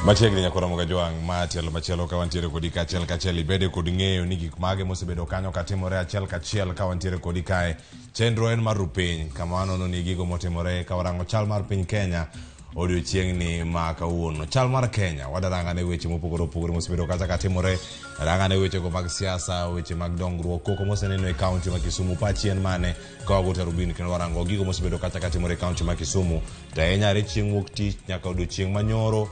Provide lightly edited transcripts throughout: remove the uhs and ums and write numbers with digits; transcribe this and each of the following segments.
Machiegni nyakora Mogajwang' ma tielo machielo ka wantiere kodi kachiel kachiel ibede kod ng'eyo ni gik mage mosebedo kanyo katimore achiel kachiel ka wantiere kodi kae. Chenro en mar rupiny kama wanono ni gigo motimore ka warango chal mar piny Kenya odiochieng'ni ma kawuono. Chal mar Kenya wadarangane weche mopogore opogore mosebedo kacha katimore, rangane wechego mag siasa, weche mag dongruok, koko moseneno e kaunti ma Kisumu, pachien mane ka wago tarubin kendo warango gigo mosebedo kacha katimore e kaunti ma Kisumu. To ahinya are chieng' wuok tich nyaka odiochieng' manyoro.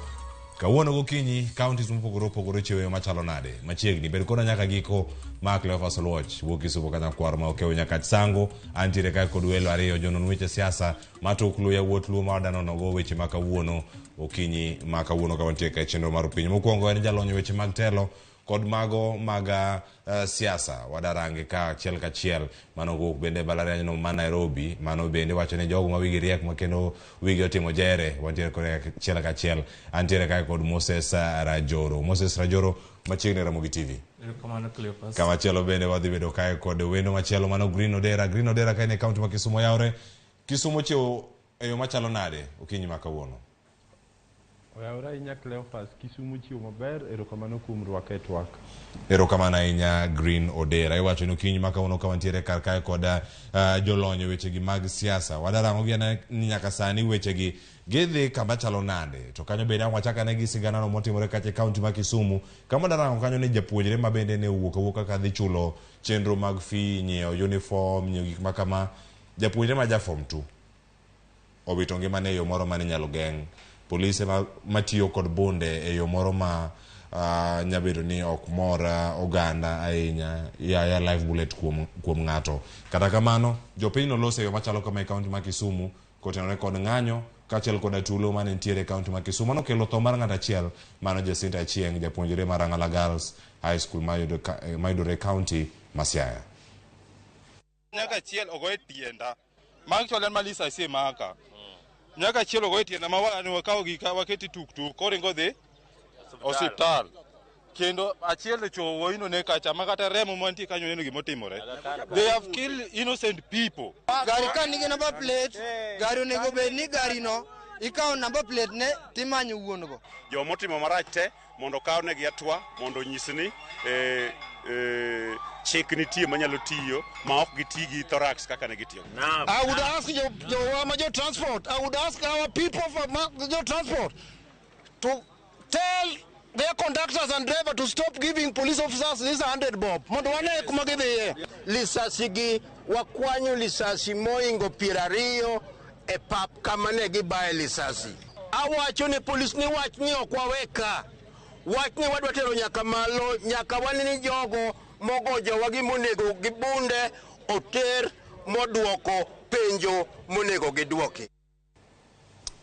Kawuono gokinyi counties mopogore opogore chiwo yo machalo nade? Machiegni bed koda nyaka giko ma Cleophas Oluoch wuok Kisumu Kanyakwar ma okewo Nyakach Sango. Antiere kae kod welo ariyo jonon weche siasa matuklu yawuot Luo ma wadanonogo weche ma kawuono okinyi ma kawuono ka wantie kae chenro mar piny. Mokwongo en jalony weche mag telo kod mago mag siasa wadarange ka achiel kachiel mano wuok bende e mbalariany no ma Nairobi mano bende wacho ni jogo ma wigi riek ma kendo wigi otimo jere wantiere kode achiel kachiel antiere kae kod Moses Rajoro. Moses Rajoro machiegni Ramogi TV. Erokamano Cleophas. Kamachielo bende wadhi bedo kae kod wendo machielo mano Green Odera. Green Odera ka en e kaunti ma Kisumu yawre. Kisumu ochiewo e yo machalo nade okinyi ma kawuono? Oyawre ahinya Cleophas, Kisumu chiwo maber, erokamano kuom rwaka e twak. Erokamano ahinya Green Odera. Iwacho ni okinyi ma kawuono ka wantiere kar kae kod jolony e wechegi mag siasa. Wadarango gi ane ni nyaka sani wechegi gidhi kama chalo nade. To kanyo bende ang' wachak ane gi siganano motimore kacha e kaunti ma Kisumu. Kama wadarango kanyo ni japuonjre ma bende ne owuok awuoka kadhi chulo chenro mag fee, nyiewo uniform, nyiewo gik ma kama. Japuonjre ma ja form 2 owito ngimane e yo moro mane inyalo geng'. Polise matiyo kod bunde e yo moro ma nyabedo ni ok mor oganda ahinya, yaya live bullet kuom ng'ato. Kata kamano, jopiny noloso e yo machalo kama e kaunti ma Kisumu kotenore kod ng'anyo kaachiel kod atulo mane nitiere e kaunti ma Kisumu. Mano okelo tho mar ng'ato achiel, mano Jacinta Achieng', japuonjre mar Rang'ala Girls High School mayudore e kaunti ma Siaya. Nyaka achiel ogo e tienda. Ma actually en malisa asemaka. Nyaka achiel ogo e tienda ma wakawo gi ka waketi tuk tuk koringo dhi osiptal. Kendo achiel ochowo wuoyino ne kacha ma kata remo mantie kanyo neno gima otimore. They have killed innocent people. Gari ka nigi number plate, gari onego bed ni gari no ikawo number plate ne timanyo wuon go. Jomotimo marach te mondo okawnegi hatua mondo onyis ni chik nitie manyalo tiyo ma ok giti gi thorax kaka ne gitiyo. I would ask jo transport, I would ask our people from jo transport to tell their conductors and driver to stop giving police officers this 100 bob. Mondo wane kuma gidhiye. Lisasi gi wakwanyo lisasi moingo 20 e pap kama ne gibaye lisasi. Awacho ne polis ni wach ni ok waweka. Wach ni wadwa tero nyaka malo, nyaka wane ni jogo mogo jowa gi monego gi bunde oter moduoko penjo monego giduoki.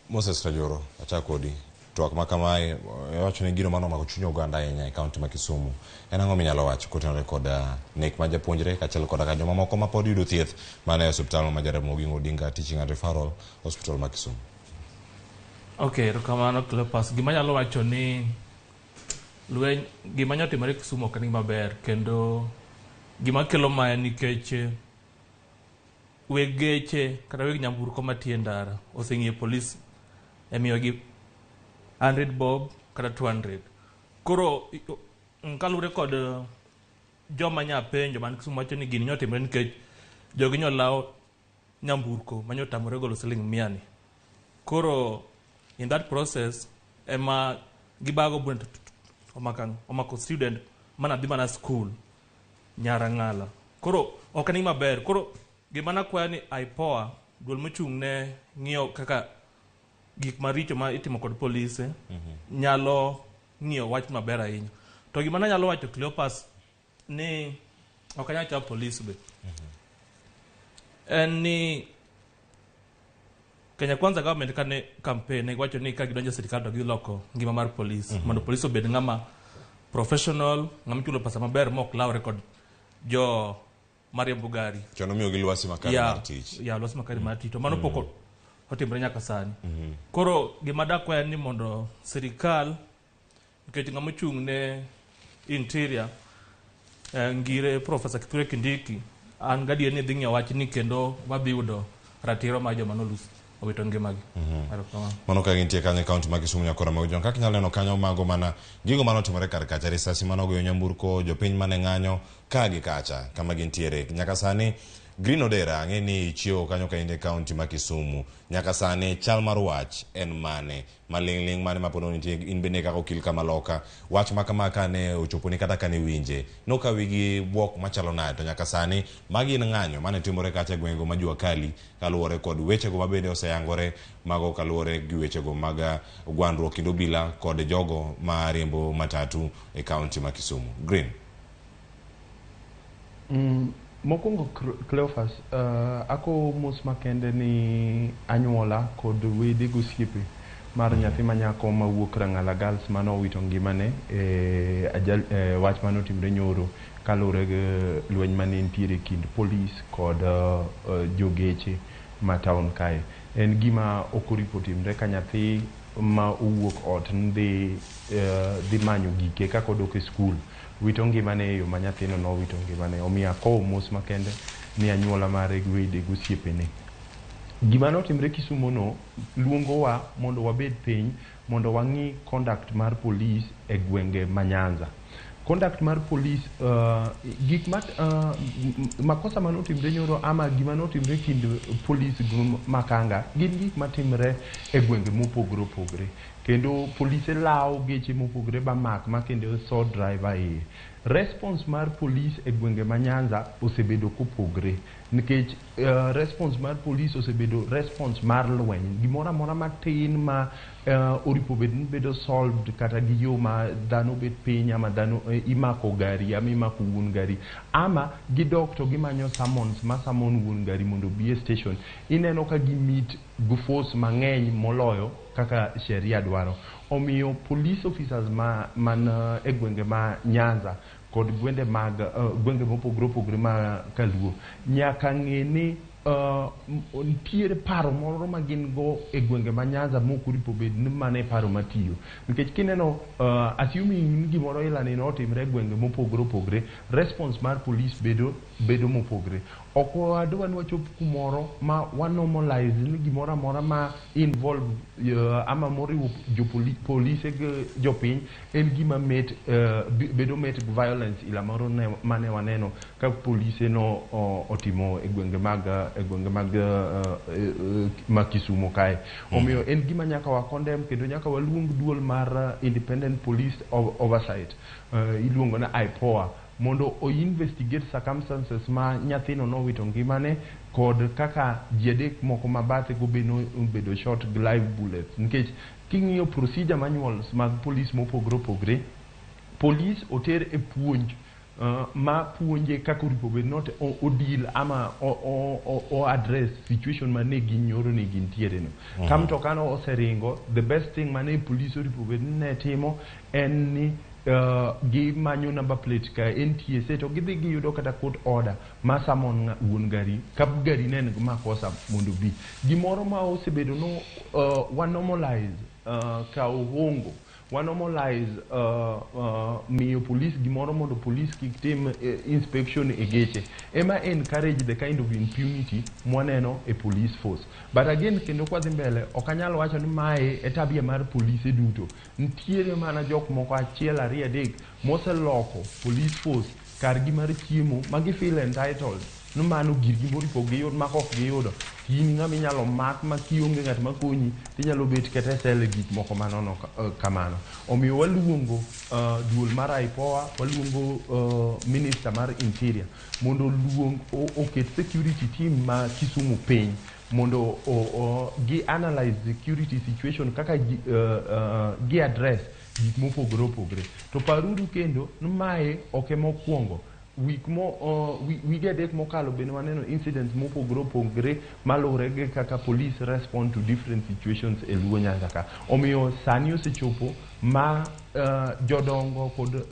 Moses Rajoro, achako kodi. Twak ma kamae, iwacho ni gino mano omako chuny oganda ahinya e kaunti ma Kisumu. En ang'o minyalo wacho kotenore kod nek mar japuonjre kaachiel koda ka jomamoko ma pod yudo thieth mana e osiptal ma Jaramogi Oginga Odinga Teaching and Referral Hospital ma Kisumu? Okay, erokamano Cleophas. Gima anyalo wacho ni lweny gima nyo timore Kisumu ok en gima ber kendo gima kelo mae nikech weg geche kata weg nyamburko matiyo e ndara oseng'iyo polis e miyogi 100 bob kata 200. Koro kaluwore kod joma nya penjo man Kisumu wacho ni gini nyo timore nikech jogi nyo lawo nyamburko manyo tamore golo siling 100 ni. Koro in that process ema gibago bunde omako student mana dhi mana school Nyarang'ala. Koro ok en gima ber. Koro gima nakwayo ni IPOA duol mochung' ne ng'iyo kaka gik maricho ma itimo kod polise nyalo ng'iyo wach maber ahinya. To gima nanyalo wacho Cleophas ni ok anyal chawo polis be. En ni Kenya Kwanza government kane campaign ne giwacho ni ka gidonjo e sirikal to giloko ngima mar polis mondo polis obed ng'ama professional, ng'ama ichulo pesa maber mok lawre kod jo mariembo gari. Chon omiyogi lwasi makare mar tich. Ya, lwasi makare mar tich. To mano pok otimore nyaka sani. Koro gima dakwayo en ni mondo sirikal, nikech ng'ama ochung' ne interior ngire Professor Kithure Kindiki, an gadier ni dhi ng'iyo wachni kendo wadhi yudo ratiro mar joma nolus owito ngimagi. Erokamano. Mano ka gintie kanyo e kaunti ma Kisumu nyakora ma Ojwang. Kaka inyalo neno kanyo mago mana gigo mane otimore kar kacha, risasi mane ogoyo nyamburko, jopiny mane ng'anyo ka gi kacha kama gintiere. Nyaka sani Green Odera ang'e ni ichiewo kanyo ka in e kaunti ma Kisumu. Nyaka sani chal mar wach en mane? Maling'ling' mane ma pod nitie in bende kaka okil kama loka. Wach ma kama kane ochoponi kata kane iwinje, nokawi gi bwok machalo nade? To nyaka sani magi en ng'anyo mane timore kacha e gwengego ma jua kali kaluwore kod wechego mabende oseyangore mago kaluwore gi wechego mag gwandruok kind obila kod jogo ma riembo matatu e kaunti ma Kisumu. Green. Mokwongo Cleophas, akowo mos makende ni anyuola kod wede gosiepe mar nyathi manyako mawuok Rang'ala Girls mane owito ngimane e ajal, e wach mane otimre nyoro kaluwore gi lweny mane nitiere kind polis kod jogeche ma town kae. En gima ok oripo timre ka nyathi ma owuok ot dhi dhi manyo gike kaka odok e skul wito ngimane e yo ma nyathino nowito ngimane. Omiyo akowo mos makende ni anyuola mare gi wede gi osiepene. Gima notimre Kisumo no luongowa mondo wabed piny mondo wang'i conduct mar police e gwenge ma Nyanza. Conduct mar police gik ma makosa manotimre nyoro ama gima notimre kind police gi makanga gin gik matimre e gwenge mopogore opogore. Kendo polise lawo geche mopogore ba mak ma kendo so driver iye. Response mar police e gwenge ma Nyanza osebedo kopogre nikech response mar police osebedo response mar lweny. Gimoro amora matin ma oripo bed ni bedo solved kata gi yo ma dhano bet piny ama dhano imako gari ama imako wuon gari ama gidok to gimanyo summons ma summon wuon gari mondo obi e station. Ineno ka gi meet gi force mang'eny moloyo kaka sheria dwaro. Omiyo police officers ma man e gwenge ma Nyanza kod gwenge mag gwenge mopogore opogore ma kaluo nyaka ng'e ni nitiere paro moro ma gin go e gwenge ma Nyanza mok oripo bed ni mano e paro matiyo. Nikech kineno assuming ni gimoro ila ni notimre e gwenge mopogore opogore, response mar police bedo mopogore. Ok wadwa ni wachop kumoro ma wa normalize ni gimoro amora ma involve ama moriwo jopolise gi jopiny en gima met bedo met gi violence ila moro ne, mane waneno ka polise no otimo e gwenge mag ma Kisumo kae. Omiyo en gima nyaka wa condemn kendo nyaka waluong duol mar Independent Police Oversight iluongo ni IPOA mondo o investigate circumstances ma nyathino nowito ngimane kod kaka ji adek moko ma bathe go be nobedo shot gi live bullets. Nikech king'iyo procedure manuals mag police mopogore opogore, police oter e puonj ma puonje kaka oripo bed not o deal ama o address situation mane gin nyoro ne gintiere no. Ka mtoka no oseringo, the best thing mane police oripo bed ni ne timo en ni gimanyo number plate ka NTSA to gidhi giyudo kata court order ma summon wuon gari ka gari ne en makosa mondo bi. Gimoro ma osebedo no wa normalize kawo hongo, wa normalize miyo police gimoro mondo police kik tim inspection e geche ema encourage the kind of impunity mwaneno e police force. But again kendo kwadhi mbele ok anyal wacho ni mae e tabia mar polise duto. Nitiere mana jok moko achiel ariyo adek moseloko police force kargi mar chiemo ma gi feel entitled ni mano girgi moripo giyud ma kok giyudo to in ng'ama inyalo mak ma kionge ng'at makonyi tinyalo bet kata e sel e gik moko manono kamano. Omiyo waluongo duol mar IPOA, waluongo minister mar interior mondo oluong oket security team ma Kisumu piny mondo gi analyze security situation kaka gi address gik mopogore opogore. To paruru kendo ni mae ok ema okwongo. Week mo wige adek mokalo bende waneno incidents mopogore opogore maluwore gi kaka police respond to different situations e Luo Nyanza ka. Omiyo sani osechopo ma jodongo kod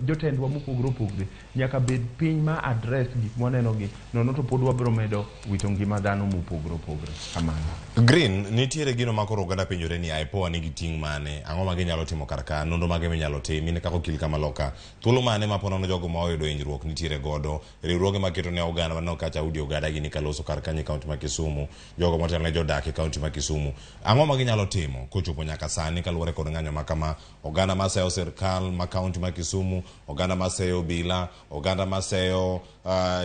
jotendwa mopogore opogore nyaka bed piny ma address gik mwaneno gi nono to pod wabiro medo wito ngima dhano mopogore opogore. Kamano. Green, nitiere gino ma koro oganda penjore ni IPOA nigi ting' mane? Ang'o ma ginyalo timo kar ka? Nonro mage minyalo tim? In kaka okil kama loka, thuolo mane ma po nono jogo ma oyudo hinyruok winjruok nitiere godo riwruoge maketo ne oganda maneno kacha Audi Ogada gini kaloso kar kanyo e kaunti ma Kisumu jogo motelo ne jodak e kaunti ma Kisumu ang'o ma ginyalo timo kochopo nyaka sani kaluwore kod ng'anyo ma kama oganda maseyo sirkal ma kaunti ma Kisumu oganda maseyo obila oganda maseyo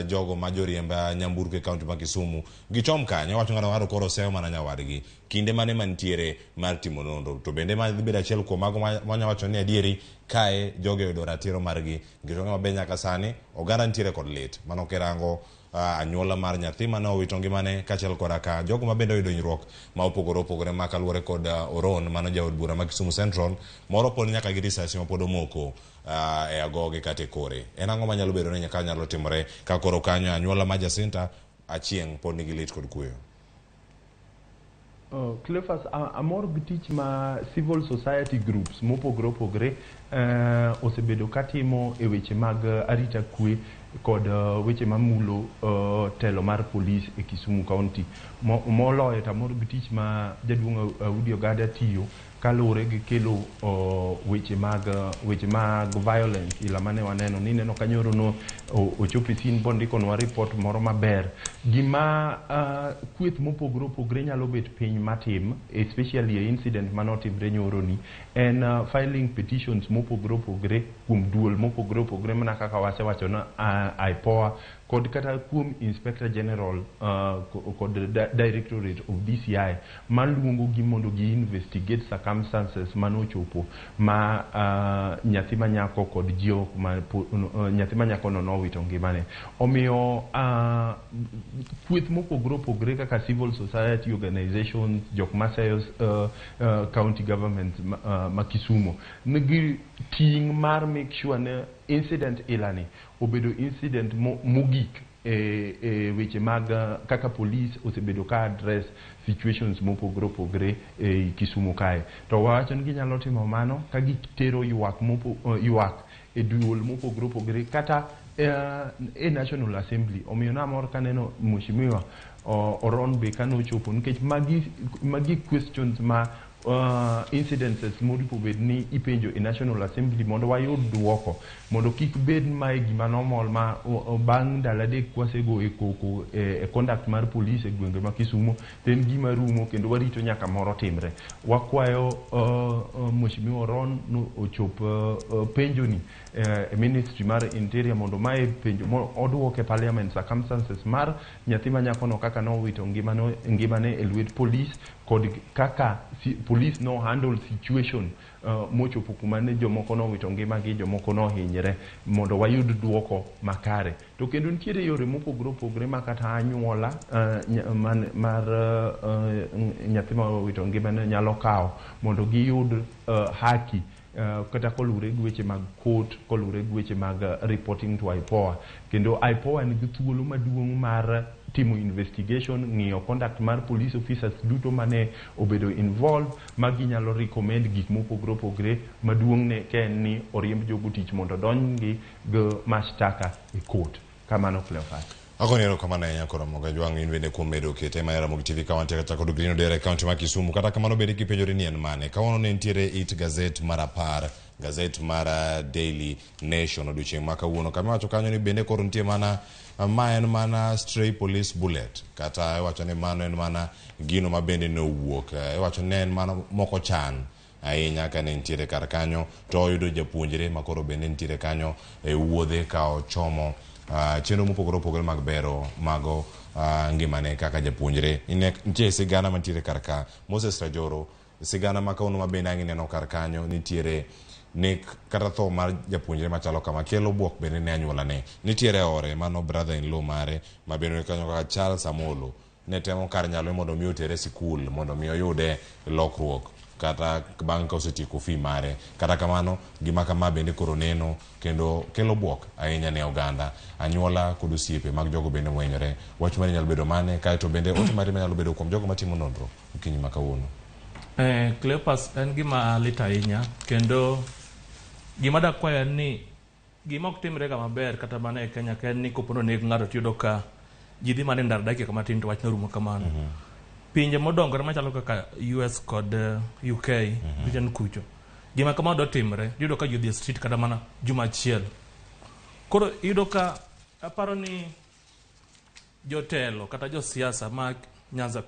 jogo ma joriemb nyamburko e kaunti ma Kisumu gichom kanye wacho ng'ato ng'ato koro seyo mana nyawadgi kinde mane mantiere mar timo nonro to bende ma dhi bedo achiel kuom mago manya wacho ni adieri kae jogi oyudo ratiro margi nikech wang'eyo maber nyaka sani oganda nitiere kod lit mano kirango anyuola mar nyathi mane owito ngimane kaachiel koda ka jogo ma bende oyudo hinyruok ma opogore opogore ma kaluwore kod Oron mano jaod bura ma Kisumu Central moro pod nyaka gi risasi ma pod omoko e agoge kata e kore. En ang'o manyalo bedo ni nyaka nyalo timore ka koro kanyo anyuola ma Jacinta Achieng' pod nigi lit kod kuyo? Cleophas, amor gi tich ma civil society groups mopogore opogore osebedo katimo e weche mag arita kwe kod weche mamulo telo mar polis e Kisumu County. Moloyo to amor gi tich ma jaduong' Audi Ogada tiyo kaluwore gi kelo weche mag violence ila mane waneno ni ineno ka nyoro no ochopo e scene bondikonwa report moro maber. Gima kweth mopogore opogore nyalo bet piny matim especially e incident manotimre nyoro ni en filing petitions mopogore opogore kuom duol mopogore opogore mana kaka wasewacho na IPOA kod kata kuom Inspector General kod Directorate of DCI maluongo gi mondo gi investigate circumstances manochopo ma nyathi manyako kod jok ma nyathi manyako no nowito ngimane. Omiyo kweth mopogore opogore kaka civil society organizations, jok maseyo county government ma Kisumu nigi ting' mar make sure ne incident ilani obedo incident mogik e weche mag kaka police osebedo ka address situations mopogore opogore e Kisumu kae. To wawacho ni ginyalo timo mano ka gitero ywak e duol mopogore opogore kata e National Assembly. Omiyo namor kaneno Mheshimiwa Oron be kanochopo nikech magi questions ma incidences moripo bed ni ipenjo e National Assembly mondo wayud duoko mondo kik bed mae gima normal ma bang' ndalo adek kwasego e koko e conduct mar police e gwenge ma Kisumu to en gima rumo kendo warito nyaka moro timre. Wakwayo Mheshimiwa Oron no ochop penjo ni e Ministry mar Interior mondo mae penjo oduok e Parliament circumstances mar nyathi manyako no kaka nowito ngimane e lwet police kod kaka police no handle situation mochopo kuma ne jomoko nowito ngimagi, jomoko nohinyre mondo wayud duoko makare. To kendo nitiere yore mopogore opogore ma kata anyuola mar nyathi ma owito ngimane nyalo kawo mondo giyud haki kata koluwore gi weche mag court, koluwore gi weche mag reporting to IPOA. Kendo IPOA nigi thuolo maduong' mar timo investigation, ng'iyo conduct mar police officers duto mane obedo involved, ma ginyalo recommend gik mopogore opogore maduong' ne ka en ni oriemb jogo tich mondo odonjgi gi mashtaka e court. Kamano Cleophas. Agoni erokamano ahinya koro Ramogi Ajwang' in bende kuom medo kete ma Ramogi TV ka wantie kata kod Green Odera e kaunti ma Kisumu. Kata kamano bende kipenjori ni en mane. Kawuono ne nitiere it gazet mar 10, gazet mar Daily Nation odiochieng' ma kawuono. Kama iwacho kanyo ni bende koro nitie mana ma en mana stray police bullet kata iwacho ni mano en mana gino ma bende ne owuok. Iwacho ni en mana moko chan ahinya kane nitiere kar kanyo to oyudo japuonjre ma koro bende nitiere kanyo e wuodhe ka ochomo chenro mopogore opogore mag bero mago ngimane kaka japuonjre. Nitie sigana mantiere kar ka Moses Rajoro, sigana ma kawuono ma bende ang' ineno kar kanyo nitiere nek kata tho mar japuonjre machalo kama kelo buok bende ne anyuolane. Nitiere ore mano brother in law mare ma bende kanyo kaka Charles Amolo ne temo kar nyalo mondo mi otere sikul mondo mi oyude lokruok kata bang' ka osetieko fee mare. Kata kamano gima kama bende koro neno kendo kelo buok ahinya ne oganda, anyuola kod osiepe mag jogo bende mohinyore. Wach mari nyalo bedo mane? Kaeto bende ote mari manyalo bedo kuom jogo matimo nonro okinyi ma kawuono. Cleophas, en gima lit ahinya kendo gima dakwayo en ni gima ok timre ga maber kata mana e Kenya ka en ni kopo ni oneg ng'ato tiyudo ka ji dhi mana e ndara dakika matin to wachno rumo kamano. Pinje modongore machalo kaka US kod UK, Britain kucho, gima kamano dotimre, iyudo ka ji odhi e street kata mana juma achiel. Koro iyudo ka aparo ni jotelo kata josiasa ma Nyanza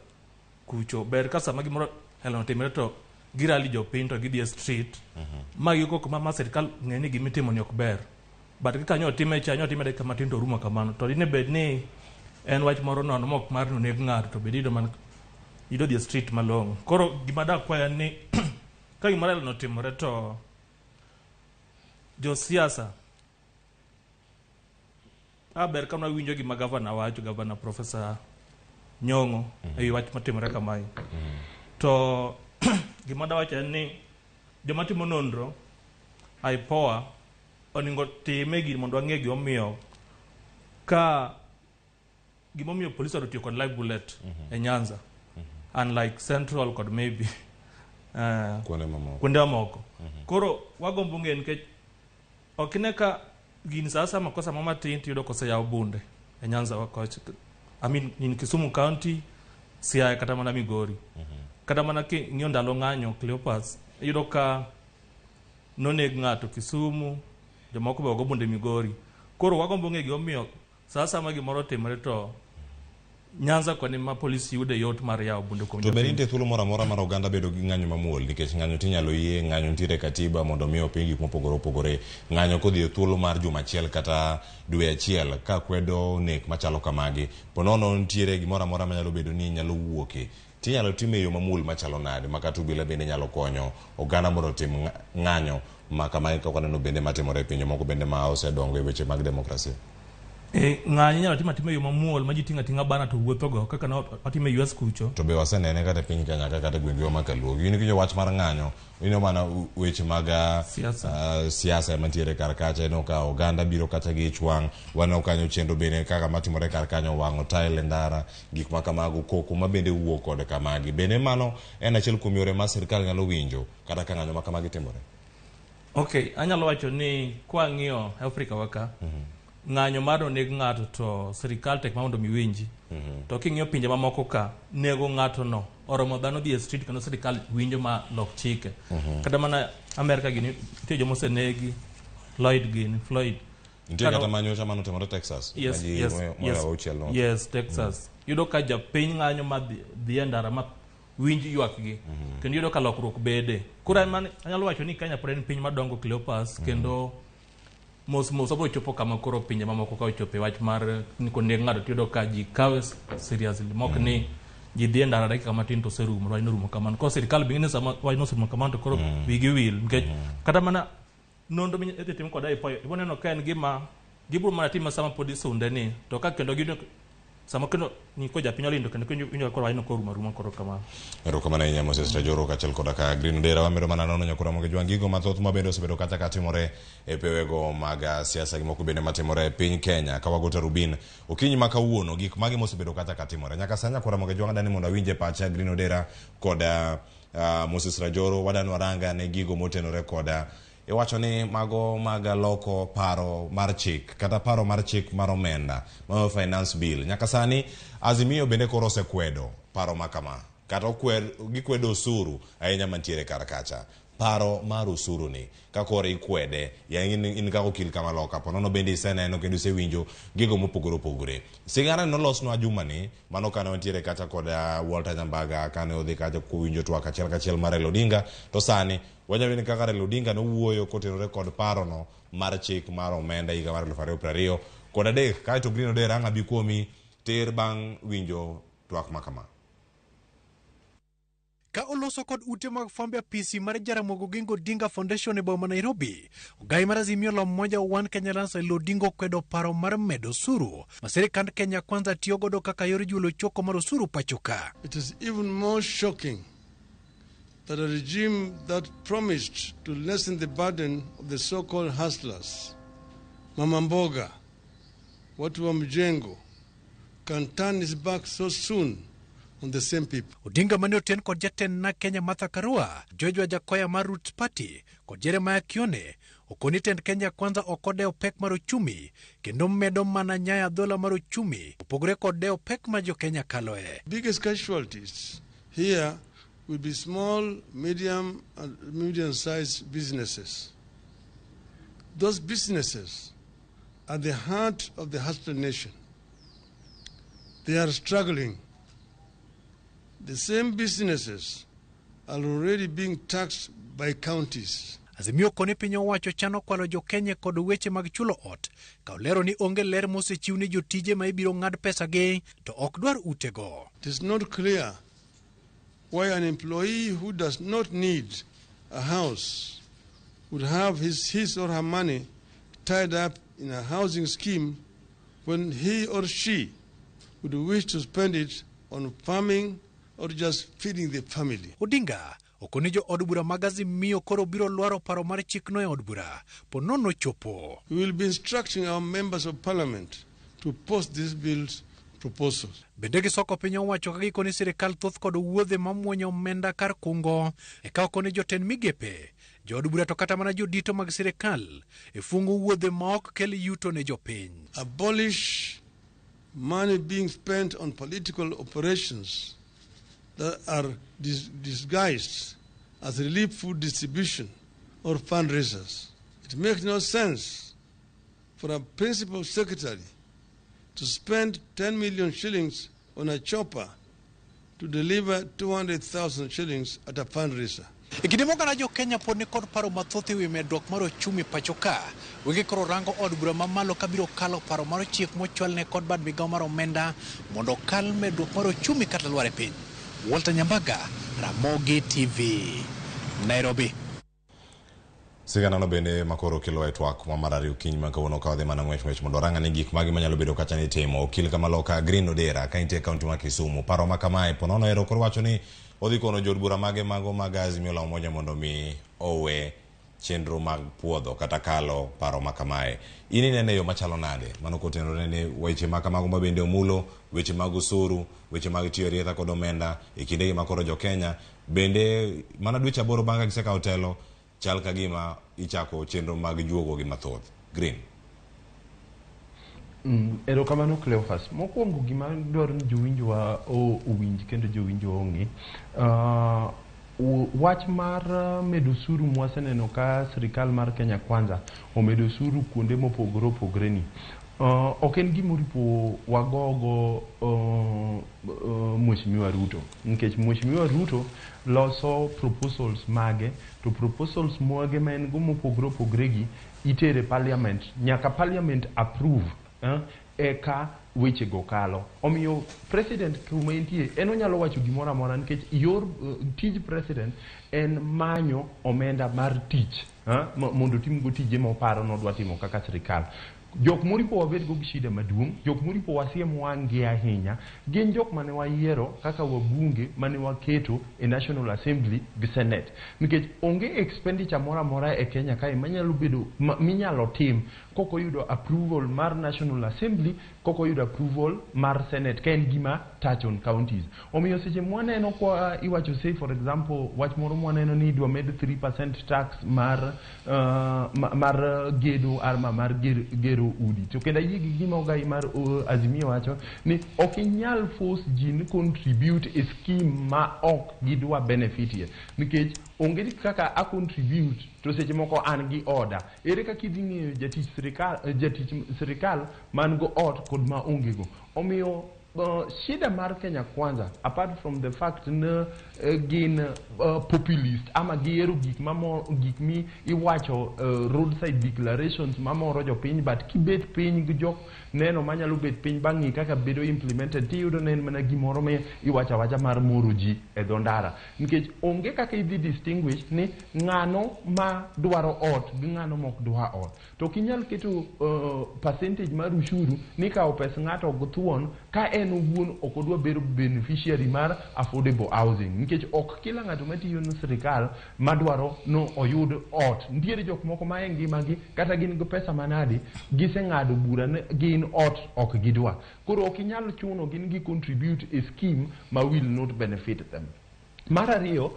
kucho ber ka sama gimoro helo otimore to girali jopiny to gidhi e street ma gikok ma sirikal ng'e ni gimitimo ni ok ber. But kaka nyo otime cha, nyo otime dakika matin to orumo kamano. To dine bed ni en wach moro nono mok mar ni oneg ng'ato to bed iyudo man yudo dhi e street malong'o. Koro gima dakwaya ni ka gimoro helo otimore to josiasa a ber ka nwawinjo gima gavana wacho, gavana Professor Nyong'o ewi wach matimore kamae. To gima dawacho en ni joma timo nonro IPOA onego time gini mondo wang'e gimomiyo ka gimomiyo police otiyo kod live bullet e Nyanza unlike Central kod maybe kuonde mamoko. Kuonde mamoko. Koro wagombo ng'eyo nikech ok ine ka gini sa asaya makosa moro matin tiyudo koseyaw bunde e Nyanza wa kocha. I mean in Kisumu County, Siaya kata mana Migori. Kata mana king'iyo ndalo ng'anyo Cleopas, iyudo ka noneg ng'ato Kisumu, jomoko be ogo bunde Migori. Koro wagombo ng'eyo gimomiyo sa asaya ma gimoro otimore to Nyanza koni ma polis yude yot mar yawo bunde kuom To be jopiny. nitie thuolo moro amora mar oganda bedo gi ng'anyo mamuol nikech ng'anyo tinyalo yie, ng'anyo nitiere e katiba mondo mi oping gik mopogore opogore. Ng'anyo kodhi e thuolo mar juma achiel kata dwe achiel ka kwedo nek machalo kamagi, po nono nitiere gimoro amora manyalo bedo ni nyalo wuoke tinyalo time e yo mamuol machalo nade ma kata obila bende nyalo konyo oganda mondo otim ng'anyo ma kamagi kaka waneno bende matimore e pinje moko bende ma osedongo e weche mag demokrasia. Ng'anyo inyalo tim atima e yo mamuol ma ji ting'o ating'a bana to wuothogo kaka ne watimo e US kucho. To be wasenene kata e piny Kenya ka kata e gwengewa ma Kaluo. In kiwinjo wach mar ng'anyo, ineno mana weche mag Siasa. Siasa ema nitiere kar kacha. Ineno ka oganda biro kacha gi ich wang'. Waneno kanyo chenro bende kaka matimore kar kanyo, wang'o tael e ndara, gik ma kamago, koko ma bende wuok kod kamagi. Bende mano en achiel kuom yore ma sirkal nyalo winjo kata ka ng'anyo ma kamagi timore? Okay, anyalo wacho ni kwang'iyo Afrika wa ka, ng'anyo mar oneg ng'ato to sirikal tek ma mondo mi winji. To king'iyo pinje mamoko ka, nego ng'ato no oromo dhano dhi e street kendo sirikal winjo ma lok chike. Kata mana Amerika gini, nitie joma osenegi, Floyd gini, Floyd. Nitie kata manyocha manotimore Texas. Yes, ma ji yes, moyo yes, auchiel notho. Yes, Texas. Yudo ka japiny ng'anyo ma dhi e ndara ma winj ywakgi. Kendo yudo ka lokruok bede. Koro anyalo wacho ni Kenya pod en piny madongo Cleopas, kendo mos mos wabiro chopo kama koro pinje mamoko ka ochopo e wach mar ni koneg ng'ato tiyudo ka ji kawe seriously mok ni ji dhi e ndara dakika matin to oserumo, wachno orumo kamano. Koro sirikal be ng'e ni sama wachno oserumo kamano to koro wigi wil nikech kata mana nonro idhi tim kod IPOA ibiro neno ka en gima gibiro mana time sama pod isunde ni to ka kendo giyudo sama kendo ni ko japiny olindo kendo winjo koro wachno koro rumo aruma koro kamano. Erokamano ahinya Moses Rajoro kaachiel koda ka Green Odera. Wamedo mana nono nyakora moge jwang' gigo mathoth ma bende osebedo kata ka timore e pewego mag siasa gi moko bende matimore e piny Kenya. Ka wago tarubin okinyi ma kawuono, gik mage mosebedo kata ka timore. Nyaka sani nyakora moge jwang' adani mondo awinje pacha Green Odera kod Moses Rajoro. Wadani waranga ne gigo motenore koda iwacho ni mago mag loko paro mar chik kata paro mar chik mar omenda mar finance bill. Nyaka sani Azimio bende koro osekwedo paro ma kama kata gikwedo osuru ahinya mantiere kar kacha. Paro mar osuru ni ka koro ikwede, ya in kaka okil kama loka po nono bende iseneno kendo isewinjo gigo mopogore opogore. Sigana nolosnwa juma ni mano kane wantiere kacha kod Walter Nyambaga kane odhi kacha kowinjo twak achiel kachiel mar Raila Odinga to sani wanyalo ni kaka Raila Odinga nowuoyo kotenore kod parono mar chik mar omenda higa mar 2023 kaeto Green Odera ang' abi kuomi tir bang' winjo twak ma kama. Ka oloso kod ute mag fwambe apisi mar Jaramogi Oginga Odinga Foundation e boma Nairobi, ogai mar Azimio la Umoja One Kenya Alliance Raila Odinga okwedo paro mar medo osuru ma sirikand Kenya Kwanza tiyo godo kaka yor juolo choko mar osuru pacho ka. It is even more shocking that a regime that promised to lessen the burden of the so-called hustlers, Mama Mboga, watu wa mjengo, can turn his back so soon on the same people. Odinga mane oten kod jatend na Kenya Martha Karua, George Wajackoyah mar Roots Party kod Jeremiah Kioni okoni tend Kenya Kwanza ok odewo pek mar uchumi kendo medo mana nyayo adhola mar uchumi opogore kod dewo pek ma jo Kenya kaloe. Biggest casualties here will be small, medium and medium-sized businesses. Those businesses at the heart of the hustler nation. They are struggling. The same businesses are already being taxed by counties. Azimio koni piny owacho chano kwalo jo-Kenya kod weche mag chulo ot ka olero ni onge ler mosechiw ni jotije ma ibiro ng'ad pesagi to ok dwar utego. It is not clear why an employee who does not need a house would have his or her money tied up in a housing scheme when he or she would wish to spend it on farming or just feeding the family. Odinga okoni jo od bura mag Azimio koro biro lwaro paro mar chikno e od bura po nono chopo. We will be instructing our members of parliament to post these bills proposals. Bende gisoko piny owacho ka gikoni sirikal thoth kod wuodhe mamuonyo omenda kar kungo eka okoni jotend migepe jood bura to kata mana jodito mag sirikal e fungo wuodhe ma ok kel yuto ne jopiny. Abolish money being spent on political operations that are disguised as relief food distribution or fundraisers. It makes no sense for a principal secretary to spend 10 million shillings on a chopper to deliver 200,000 shillings at a fundraiser. E kinde moko jo Kenya pod ni kod paro mathoth ewi medruok mar ochumi pacho ka. Wege koro rango od bura mamalo kabiro kalo paro mar chik mochwalne kod bad migawo mar omenda mondo okal medruok mar ochumi kata lwar e piny. Walter Nyambaga, Ramogi TV, Nairobi. Siganano bende makoro kelo e twak ma mar ariyo okinyi ma kawuono ka wadhi mana ng'wech ng'wech mondo warang ane gik mage manyalo bedo kacha ni itimo. Okil kamaloka Green Odera ka intie e kaunti ma Kisumu. Paro ma kamae po nono ero koro wacho ni odhi kono jood bura mage mago mag Azimio la Umoja mondo mi owe chenro mag puodho kata kalo paro ma kamae. In inene e yo machalo nade? Mano kotenore ni weche ma kamago ma bende omulo weche mag osuru, weche mag tiyo rietha kod omenda e kindegi ma koro jo Kenya bende mana dweche 8 bang' ka gisekawo telo chal ka gima ichako chenro mag juogo gi mathoth. Green. Erokamano Cleophas. Mokwongo gima dwaro ni jowinjowa owinj kendo jowinjowa ong'e. Wach mar medo osuru mwaseneno ka sirikal mar Kenya Kwanza omedo osuru kuonde mopogore opogore ni. Ok en gima oripo wagogo Mheshimiwa Ruto. Nikech Mheshimiwa Ruto loso proposals mage, to proposals mage ma en go mopogore opogore gi itere parliament. Nyaka parliament approve eka weche go kalo. Omiyo president kuma entie en onyalo wacho gimoro amora nikech yor tij president en manyo omenda mar tich mondo otimgo tije moparo nodwa timo kaka sirikal. Jok moripo wabed go gi shida maduong', jok moripo wasiem wang' gi ahinya, gin jok mane wayiero kaka wabunge mane waketo e National Assembly gi Senate. Nikech onge expenditure moro amora e Kenya kae manyalo bedo minyalo tim kok oyudo approval mar National Assembly, kok oyudo approval mar Senate, ka en gima touch on counties. Omiyo seche mwaneno kwa iwacho, say for example, wach moro mwaneno ni idwa med 3% tax mar gedo arma mar gero udi. To kendo ayie gi gima ogai mar Azimio wacho ni ok inyal force ji ni contribute e scheme ma ok gidwa benefit ye. Nikech onge kaka a contribute to seche moko an gi order. Ere kaka idhi ng'eyo jatich sirikal man go ot kod ma onge go? Omiyo shida mar Kenya Kwanza, apart from the fact ni gin populist ama gihero gik mamo gik mi iwacho, roadside declarations mamoro jopiny, but kibet piny gi jok neno manyalo bet piny bang' ng'i kaka bedo implemented, tiyudo ne en mana gimoro ma iwacho awacha mar moro ji e dho ndara, nikech onge kaka idhi distinguish ni ng'ano ma dwaro ot gi ng'ano mok dwa ot. To ok inyal keto percentage mar ushuru ni kawo pes ng'ato go thuon ka en owuon ok odwa bedo beneficiary mar affordable housing, nikech ok kila ng'ato matiyo ne sirikal madwaro no oyud ot. Nitiere jok moko ma e ngimagi kata gin gi pesa manadi giseng'ado bura ni gin ot ok gidwa. Koro ok inyal chuno gin gi contribute e scheme ma will not benefit them. Mar ariyo,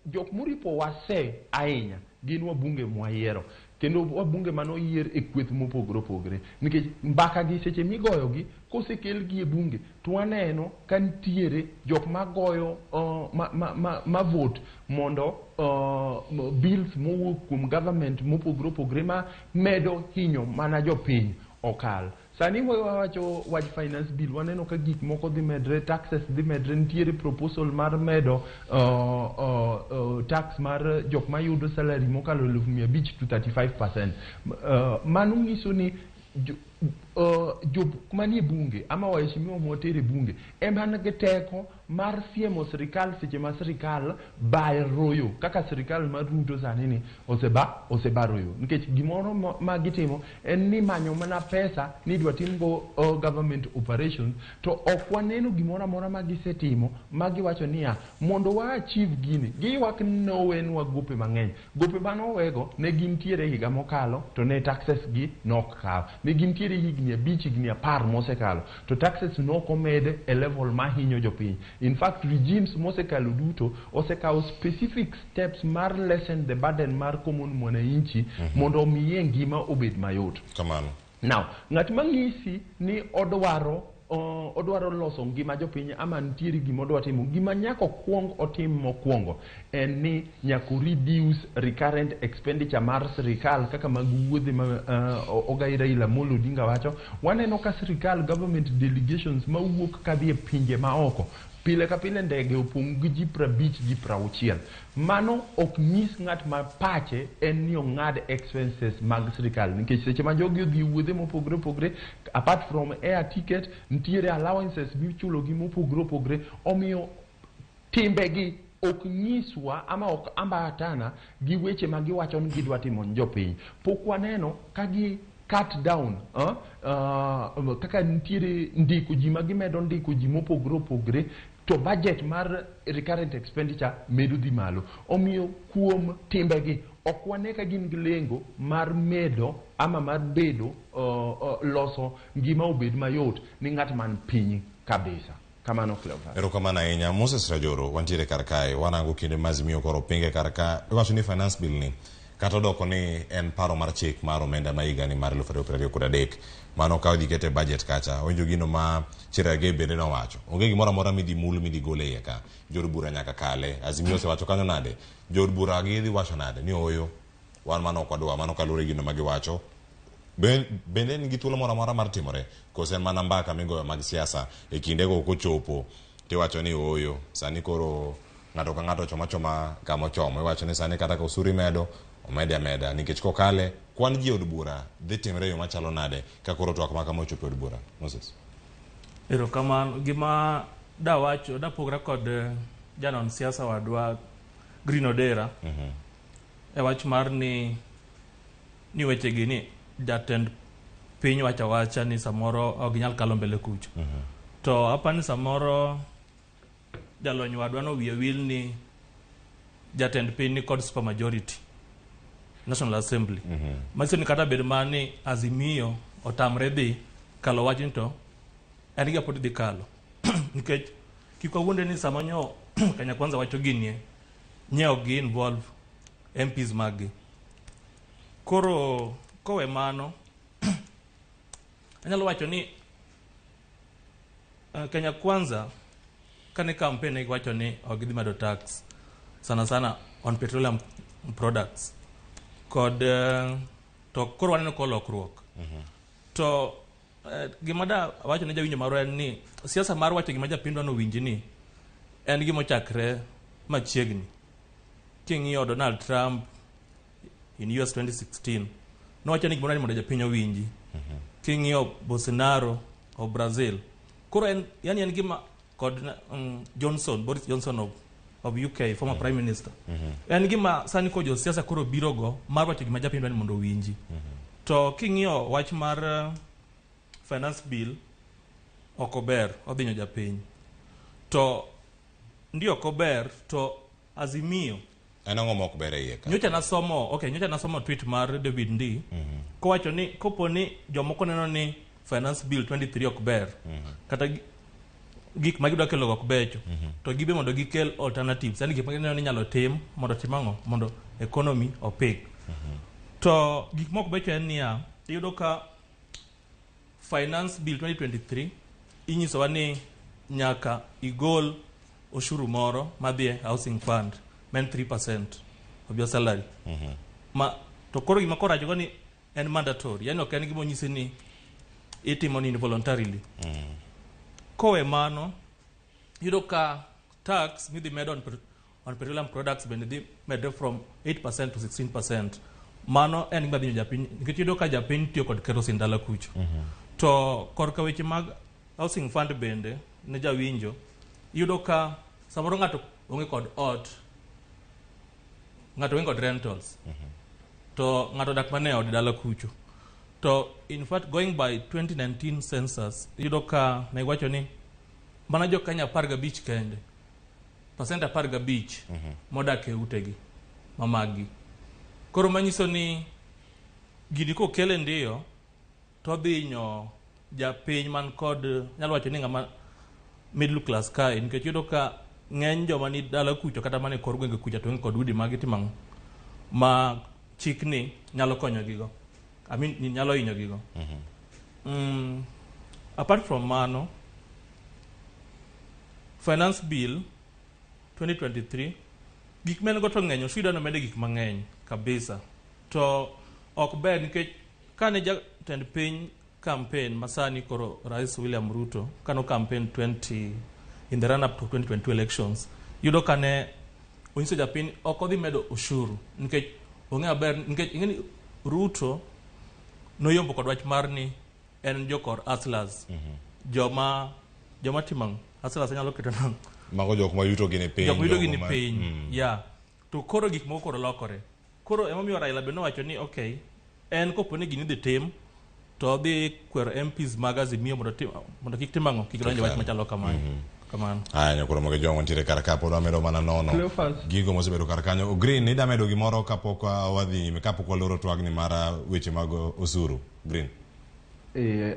jok moripo wase ahinya gin wabunge mwayiero. Kendo wabunge mane oyier e kweth mopogore opogore. Nikech mbaka gi seche migoyo gi, kosekel gi e bunge, to waneno ka nitiere jok magoyo ma vote mondo bills mowuok kuom government mopogore opogore ma medo hinyo mana jopiny okal. Sani wawacho wach finance bill, waneno ka gik moko dhi medre, taxes dhi medre, nitiere proposal mar medo tax mar jok mayudo salary mokalo 500,000 to 35%. Mano nyiso ni jok manie bunge ama waheshimiwa mwatere e bunge ema nigi teko mar siemo sirikal seche ma sirikal baro yo kaka sirikal mar Ruto sani ni osebaro yo, nikech gimoro ma gitimo en ni manyo mana pesa ni idwa timgo government operations, to ok waneno gimoro amora ma gisetimo ma giwacho niya mondo wa achieve gini. Giywak ni nowenwa gope mang'eny, gope manowego ne gintiere higa mokalo to ne taxes gi nok kaw, ne gintiere higni 5, higni 10 mosekalo to taxes nok omed e level mahinyo jopiny. In fact, regimes mosekalo duto osekawo specific steps mar lessen the burden mar common mwananchi mondo omiye ngima obed mayot. Kamano. Now, ng'at mang'isi ni odwaro loso ngima jopiny ama nitiere gima odwa timo, gima nyaka okwong otim mokwongo en ni nyaka reduce recurrent expenditure mar sirikal kaka mag wuodhe ma Ogai Raila Amolo Odinga wacho. Waneno ka sirikal government delegations mawuok kadhi e pinje maoko pile ka pile ndege opong' gi ji 50, ji 60. Mano ok nyis ng'at ma pache en ni ong'ad expenses mag sirikal, nikech seche ma jogi odhi wuodhe mopogore opogore, apart from air ticket, nitiere allowances michulo gi mopogore opogore. Omiyo timbegi ok nyiswa ama ok ambatana gi weche ma giwacho ni gidwa timo ne jopiny. Pok waneno ka gi cut down kaka nitiere ndiko ji ma gimedo ndiko ji mopogore opogore, to budget mar recurrent expenditure medo dhi malo. Omiyo kuom timbegi ok wane ka gin gi lengo mar medo ama mar bedo loso ngima obed mayot ni ng'at man piny kabisa. Kamano, Cleophas. Erokamano ahinya. Moses Rajoro, wantiere kar kae, wanango kinde ma Azimio koro pinge kar ka. Iwacho ni finance bill ni kata odoko ni en paro mar chik mar omenda ma higani mar 2023, mano ka odhi kete budget kacha, owinjo gino ma Cherargei bende nowacho. Onge gimoro amora midhi mul midhi gol e iye ka. Jood bura nyaka kale. Azimio osewacho kanyo nade? Jood bura gidhi wacho nade? Ni ooyo, wan mano ok wadwa, mano kaluwore gi gino ma giwacho. Bende en gi thuolo moro amora mar timore? Koso en mana mbaka migoyo mag siasa e kindego kochopo tiwacho ni ooyo, sani koro ng'ato ka ng'ato choma choma kama ochomo. Iwacho ni sani kata ka osuru imedo, omede ameda, nikech kokale, kwan ji e od bura dhi timre e yo machalo nade ka koro twak ma kama ochopo e od bura? Moses. Erokamano. Gima dawacho, dapogra kod janon siasa wadwa Green Odera e wach mar ni wechegi ni jatend piny wacho awacha ni samoro ok ginyal kalo mbele kucho. To apani samoro jalony wadwa no wiye wil ni jatend piny ni kod super majority National Assembly. Manyiso ni kata bed mana ni Azimio otamre dhi kalo wachni to en ga pod dhi kalo. Nikech kik wawuondre ni sama nyo Kenya Kwanza wacho ginie, nye ok gi involve MPs mag gi. Koro kowe mano, anyalo wacho ni Kenya Kwanza kane campaign ne giwacho ni ok gidhi medo tax sana sana on petroleum products kod to koro waneno ko lokruok. To gima da wacho ne jawinjo marwa en ni siasa mar wacho gima japiny dwa nowinji ni en gima ochakre machiegni. King'iyo Donald Trump in US 2016 nowacho ni gimoro ni mondo japiny owinji. King'iyo Bolsonaro of Brazil, koro en yani en gima kod Johnson, Boris Johnson of UK, former prime minister. En gima sani ko josiasa koro biro go mar wacho gima japiny dwa ni mondo owinji. To king'iyo wach mar finance bill, ok ober, odhinyo japiny. To ndio ok ober, to Azimio En ang'o mok ber e iye ka? Nyocha nasomo, okay, nyocha nasomo tweet mar David Ndii kowacho ni kopo ni jomoko neno ni finance bill 23 ok ber, kata gik ma gidwa kelo ok becho, to gibe mondo gikel alternatives, yani gik ma gineno ni inyalo tim mondo tim ang'o mondo economy opik. To gik moko becho en niya, iyudo ka Finance Bill 2023 inyisowa ni nyaka igol ushuru moro madhi e housing fund ma en 3% of your salary. Ma to koro gima koro racho ni en mandatory, yani ok en gima onyisi ni itimo ni involuntarily. Kowe mano, iyudo ka tax midhi med on petroleum products bende dhi medre from 8% to 16%. Mano en gima dhi hinyo japiny nikech iyudo ka japiny tiyo kod kerosene dala kucho. To korka weche mag housing fund bende ne jawinjo, iyudo ka samoro ng'ato onge kod ot, ng'ato onge kod rentals, to ng'ato odak mana e ode dala kucho. To in fact going by 2019 census, iyudo ka ne giwacho ni mana jo Kenya 15 kende, percent 15 modak e utegi ma maggi. Koro manyiso ni gini kokele ndiyo to odhi hinyo japiny man kod nyalo wacho ni ng'ama middle class kae nikech iyudo ka ng'eny joma ni dala kucho kata mana e kor gwenge kucha to onge kod udi magi timo ang'o ma chikni nyalo konyogigo. I mean, nyalo hinyogigo. Apart from mano, Finance Bill 2023 gik ma en go to ng'eny, osuru nomede gik mang'eny kabisa. To ok ber nikech kane jatend piny campaign masani koro Rais William Ruto kano campaign 20 in the run up to 2022 elections, yudo kane onyiso japiny ok odhi medo ushuru nikech ong'e maber nikech ing'e ni Ruto noyombo kod wach mar ni en jokor hustlers. Joma timo ang'o? Hustlers anyalo keto nang'o? Mago jok ma yuto gi ni piny. Jok ma yuto gi jogo ni piny. Yeah. To koro gik moko koro lokore. Koro emomiyo Raila be nowacho ni okay, en kopo ni gini idhi tim to odhi kwero MPs mag Azimio mondo kik tim ang'o, kik donj e wach machalo kamano. Kamano. Aya, nyakoro mag jong wantiere kar ka pod wamedo mana nono Cleophas. gigo mosebedo kar kanyo. Green, ida medo gimoro kapok wadhi nyime, kapok waloro twagni mar weche mag osuru. Green.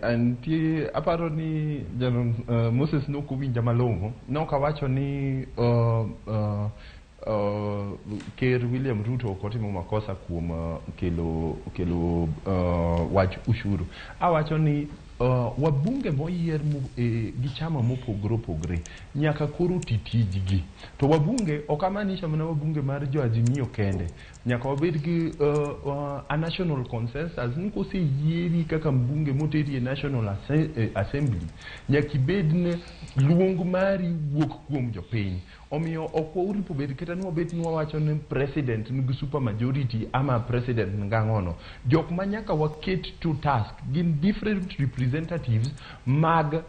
Antie aparo ni Janon Moses nok owinja malong'o. Nok awacho ni Ker William Ruto ok otimo makosa kuom kelo wach ushuru. Awacho ni wabunge moyier gi chama mopogore opogore nyaka koro ti tijgi. To wabunge ok amaanisha mana wabunge mar jo Azimio kende. Nyaka wabed gi a national consensus ni koseyieri kaka mbunge moteri e National Assembly nyaka ibed ni luong mari wuok kuom jopiny. Omiyo ok waripo bed kata ni wabet ni wawacho ni president nigi super majority ama president ngang'ono. Jok ma nyaka waket to task gin different representatives mag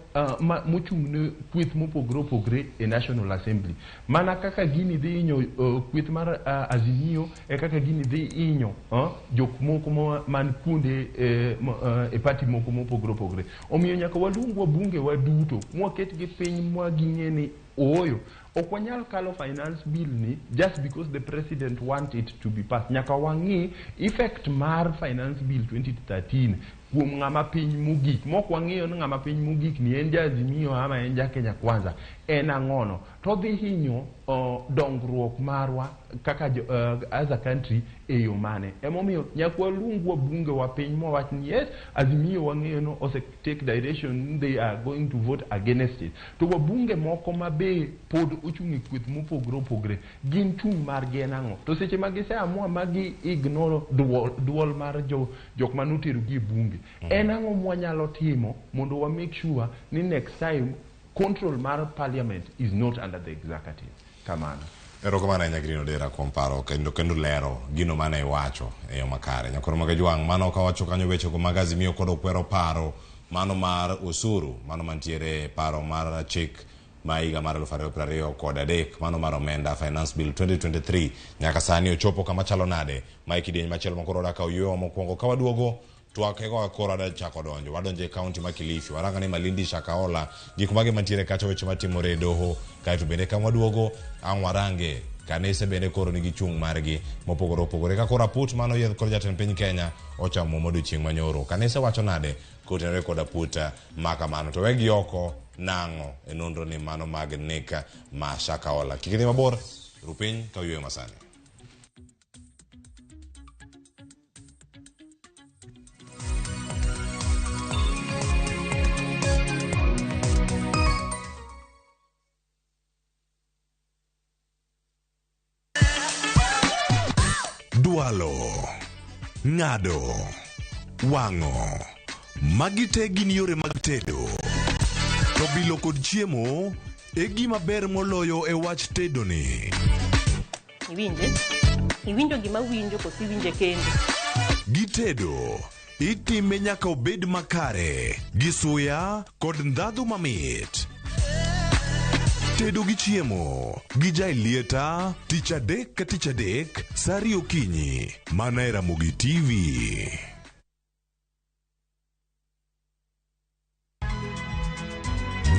mochung' ne kweth mopogore opogore e National Assembly. Mana kaka gini dhi hinyo kweth mar Azimio e kaka gini dhi hinyo jok moko man kuonde e party moko mopogore opogore. Omiyo nyaka waluong wabunge waduto mwaketgi piny mwa ging'e ni ooyo ok wanyal kalo finance bill ni just because the president want it to be passed. Nyaka wang'i effect mar finance bill 2013 kuom ng'ama piny mogik. Mok wang'iyo ni ng'ama piny mogik ni en ja Azimio ama en ja Kenya Kwanza en ang'ono to dhi hinyo dongruok marwa kaka as a country e yo mane. Emomiyo nyaka waluong wabunge wa piny mwawach ni yes, Azimio wang'eyo no ose take direction, they are going to vote against it. To wabunge moko ma be pod ochung' e kweth mopogore opogore gin chung' margi en ang'o? To seche ma gise amua ma gi ignore duol mar jok manotero gi e bunge, en ang'o mwanyalo timo mondo wa make sure ni next time control mar parliament is not under the executive? Kamano. Erokamano ahinya Green Odera kuom paro kendo lero gino mane iwacho e yo makare. Nyakoro mag Jwang' mano kawacho kanyo wechego mag Azimio kod okwero paro mano mar osuru mano mantiere paro mar chik ma higa mar 2023 mano mar omenda Finance Bill 2023 nyaka sani ochopo kama chalo nade ma e kidieny machielo makoro wadwa kawo yueyo mokwongo ka waduogo twak eko koro adwa chako donjo wadonjo e kaunti ma Kilifi waranga ni Malindi Shakahola gik mage mantiere kacha weche matimore e doho kaeto bende ka waduogo ang' warange kanise bende koro nigi chung' margi mopogore opogore ka koro aput mano yiedh kod jatend piny Kenya ochamo modiochieng' manyoro kanise wacho nade kotenore kod aput ma kamano to wegi oko nang'o e nonro ni mano mag nek ma Shakahola kik idhi mabor rupiny ka oyueyo masani. Chwalo, ng'ado, wang'o. Magi te gin yore mag tedo. To bilo kod chiemo e gima ber moloyo e wach tedoni. Iwinje? Iwinjo gima winjo koso iwinje kendi? Gitedo, itime nyaka obed makare, gi suya kod ndhadhu mamit. Tedo gi chiemo gi Jaelieta tich adek ka tich adek sa ariyo okinyi mana e Ramogi TV.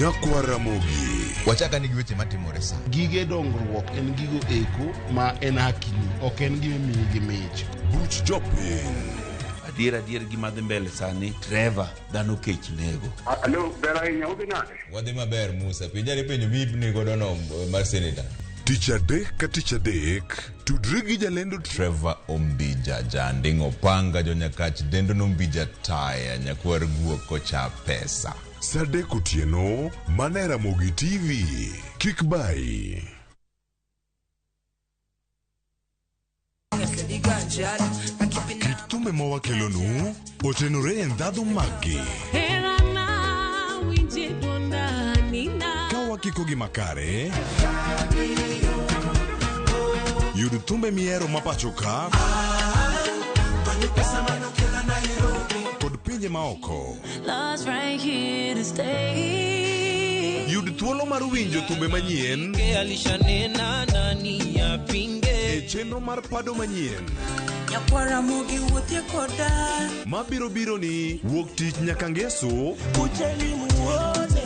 Nyakwar Ramogi. Wachaka ni gi weche matimore sa. Gige dongruok en gigo eko ma en hakini, ok en gima imiyi gi mich. Buch jopiny. Adier adier gima dhi mbele sani Trevor dhano kech nego. Alo, ber ahinya, udhi nade? Wadhi maber Musa. Penja ni penjo mi godo no mar senator. Tich adek ka tich adek, tudri gi jalendo Trevor Ombija Janding Opanga jonyakach dendo nombija taya nyakwar guok kocha pesa. Sa adek otieno mana e Ramogi TV. Kik bayi. Kit thumbe ma wakelonu otenore e ndhadhu maggi. Ka wakiko gi makare, yud thumbe mihero ma pacho ka kod pinje maoko. Love's right here to stay. Yud thuolo mar winjo thumbe manyien Alishanena nani apinge e chenro mar pado manyien Nyakwara mogi wuothie koda mabiro biro ni wuok tich nyaka ngeso Kujeni muone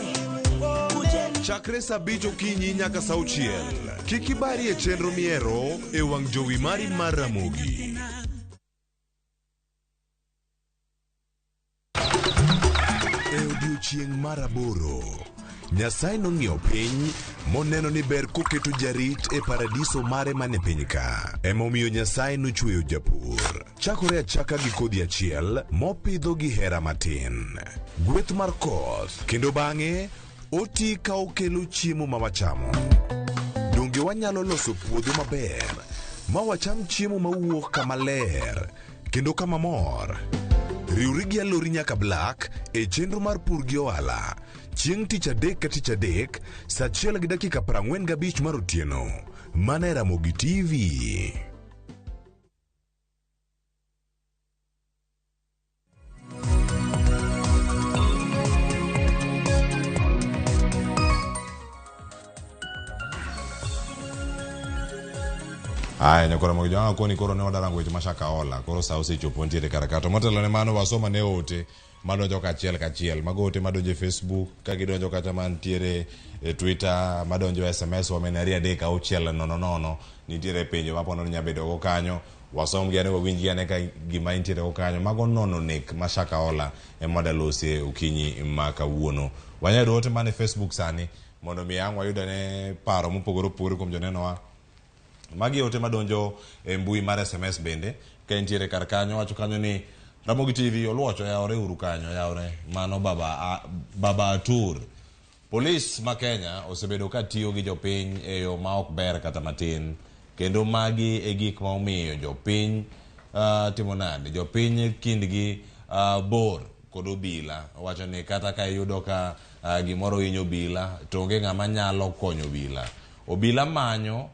chakre saa abich okinyi nyaka saa auchiel. Kik ibari e chenro mihero e wang' jowi mari mar Ramogi. E odiechieng' mar aboro, Nyasaye nong'iyo piny moneno ni ber koketo jarit e paradiso mare mane piny ka. Emomiyo Nyasaye nochweyo japur. Chakore achaka gi kodhi achiel mopidho gi hera matin. Gweth mar koth kendo bang'e oti ka okelo chiemo ma wachamo. Donge wanyalo loso puodho maber ma wacham chiemo mawuok kama ler kendo kama mor? Riwri gi Alori nyaka Black e chenro mar pur gi ohala chieng' tich adek ka tich adek saa achiel gi dakika 45 mar otieno mana e Ramogi TV. Aya nyakora mogi jwang'a koni koro ne wadarango weche mashakaola koro sa osechopo ntiere kar ka to motelo ne mano wasoma ne ote madonjo kachiel kachiel mago ote madonjo e Facebook ka gidonjo kata mantiere e Twitter madonjo e SMS wamene 2 3 6 0 0 nitiere penjo mapono ni nyabedo go kanyo wasom gi ane wawinj gi ane ka gima intiere go kanyo mago nono nek mashakaola ema wadalosie okinyi ma kawuono wanyalo yudo ote man e Facebook sani mondo mi ang' wayud ane paro mopogore opogore kuom jonenowa. Magi ote madonjo e mbui mar SMS bende ka intiere kar kanyo wacho kanyo ni Ramogi TV oluocho yawre uru kanyo yawre mano baba baba Atur. Polis ma Kenya osebedo ka tiyo gi jopiny e yo ma ok ber kata matin kendo magi e gik ma omiyo jopiny timo nade jopiny kindgi bor kod obila wacho ni kata ka iyudo ka gimoro hinyo obila to onge ng'ama nyalo konyo obila. Obila manyo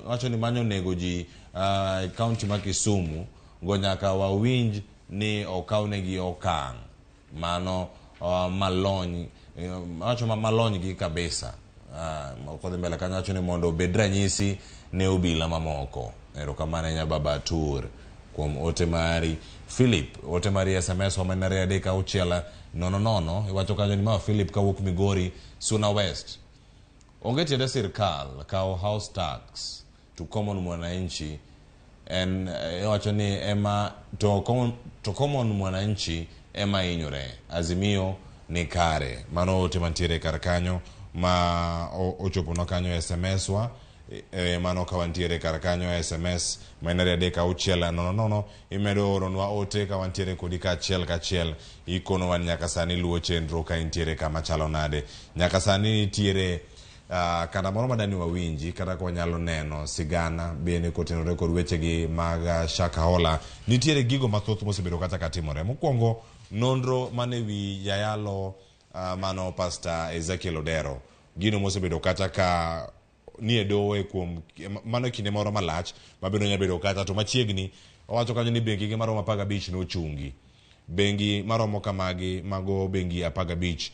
wacho ni manyo nego ji e kaunti ma Kisumu go nyaka wawinj ni okawnegi okang' mano malony wacho malony gi kabisa kodhi mbele kanyo wacho ni mondo obed ranyisi ne obila mamoko. Erokamano ahinya Baba Atur kuom ote mari. Philip ote mari SMS wamane 2 3 6 0 0 iwacho kanyo ni ma Philip kawuok Migori Suna West. Onge tiende sirkal kawo house tax to common mwananchi en iwacho ni ema to common mwananchi ema hinyore. Azimio ni kare. Mano ote mantiere kar kanyo ma ochoponwa kanyo SMS wa mano ka wantiere kar kanyo SMS ma en 2 3 6 0 0 imedo oronwa ote ka wantiere kodi kachiel kachiel ikonowa ni nyaka sani luwo chenro ka intiere kama chalo nade nyaka sani nitiere Kanda moro madani wawinji kata ka wanyalo neno sigana bende kotenore kod wechegi mag Shakahola. Nitiere gigo mathoth mosebedo kata katimore. Mokwongo, nonro mane wi jayalo mano Pastor Ezekiel Odero. Gino mosebedo kata ka nie doho e kuom mano kinde moro malach mabende onyalo bedo kata to machiegni owacho kanyo ni bengi ge maromo 15 nochungi. Bengi maromo kamagi mago bengi 15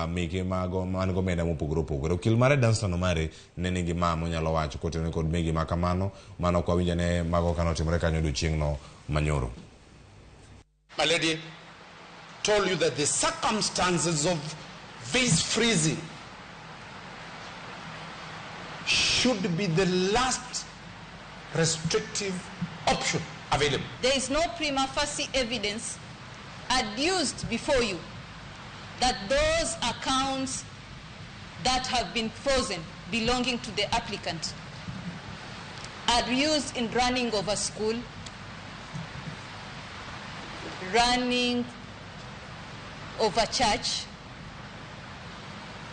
meke mago man go omenda mopogore opogore. Okil mare Danstan Omari ne nigi ma monyalo wacho kotenore kod bengi ma kamano mano ok wawinjo ane mago kanotimore kanyo odiochieng'no manyoro. My lady told you that the circumstances of this freezing should be the last restrictive option available. There is no prima facie evidence adduced before you that those accounts that have been frozen belonging to the applicant are used in running of a school, running of a church,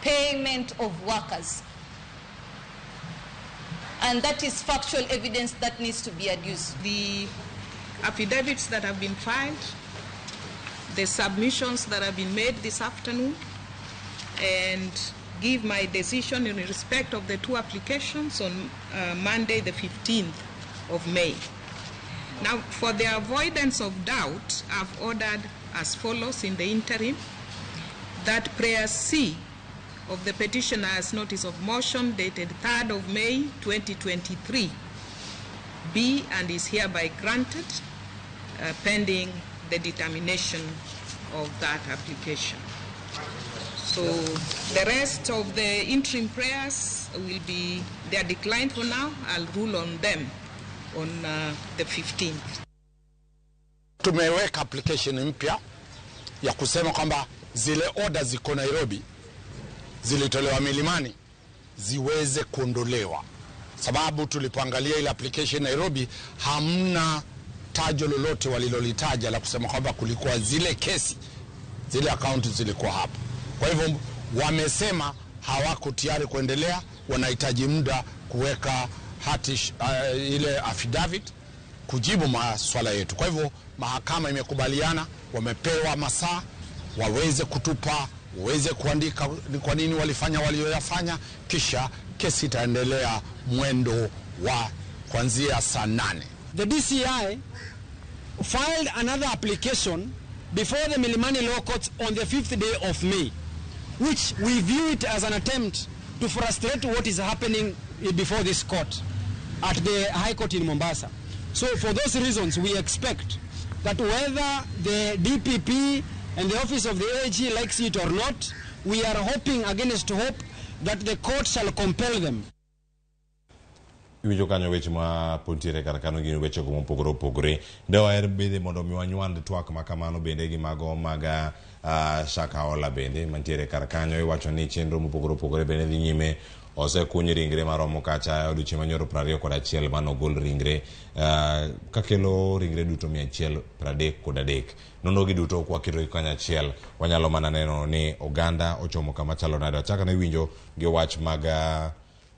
payment of workers. And that is factual evidence that needs to be adduced. The affidavits that have been filed, the submissions that have been made this afternoon, and give my decision in respect of the two applications on Monday, the 15th of May. Now, for the avoidance of doubt, I've ordered as follows in the interim, that prayer C of the petitioner's notice of motion dated 3rd of May 2023 be and is hereby granted, pending the determination of that application. So the rest of the interim prayers will be, they are declined for now. I'll rule on them on the 15th. Tumeweka application mpya ya kusema kwamba zile order ziko Nairobi zilitolewa Milimani ziweze kuondolewa, sababu tulipoangalia ile application Nairobi hamna tajo lolote walilolitaja la kusema kwamba kulikuwa zile kesi, zile account zilikuwa hapo. Kwa hivyo wamesema hawako tayari kuendelea, wanahitaji muda kuweka hati ile affidavit kujibu maswala yetu. Kwa hivyo mahakama imekubaliana, wamepewa masaa waweze kutupa, waweze kuandika ni kwa nini walifanya walioyafanya, kisha kesi itaendelea mwendo wa kuanzia saa 8. The DCI filed another application before the Milimani Law Courts on the 5th day of May, which we view it as an attempt to frustrate what is happening before this court at the High Court in Mombasa. So for those reasons, we expect that whether the DPP and the office of the AG likes it or not, we are hoping against hope that the court shall compel them. Iwinjo kanyo weche ma pontiere kar kanyo gin weche go mopogore opogore. Ne waher bende mondo mi wanywand twak ma kamano bende gi mago mag Shakahola bende mantiere kar kanyo. Iwacho ni chenro mopogore opogore bende dhi nyime. Osekuny ringre maromo kacha odiochieng' manyoro 21 manogol ringre kakelo ringre duto 133. Nonro gi duto kwaketogi kanyachiel wanyalo mana neno ni oganda ochomo kama chalo nade. Achako ne winjo gi wach mag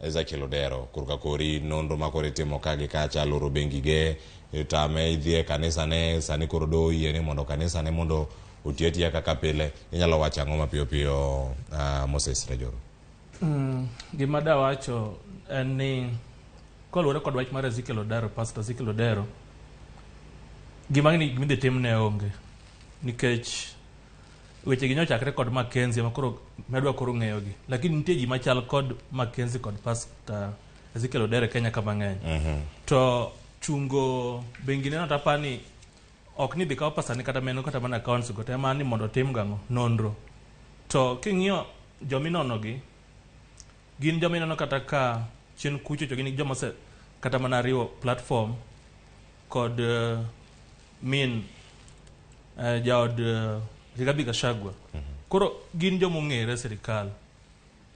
Ezekiel Odero korka kori nonro ma koro itimo ka gi kacha, loro bengi ge, tame idhi e kanisa ne, sani koro doho oyie ni mondo kanisa ne mondo oti atiya kaka pile. Inyalo wacho ang'o mapiyo piyo, Moses Rajoro? Gima dawacho en ni koluwore kod wach mar Ezekiel Odero, Pastor Ezekiel Odero, gima gima idhi timne onge, nikech weche gi nyochakre kod Mackenzie ma koro medwa koro ng'eyogi, lakini nitie ji machal kod Mackenzie kod Pastor Ezekiel Odero e Kenya ka mang'eny. To chungo bengi neno tapani ok ni dhi kaw pesa ni kata meno kata mana accounts go, to ema ni mondo otim gang'o nonro. To king'iyo jominono gi, gin joma ineno kata ka chien kucho to gin joma ose kata mana riwo platform kod min jaod Rigathi Gachagua. Koro gin joma ong'ere e sirikal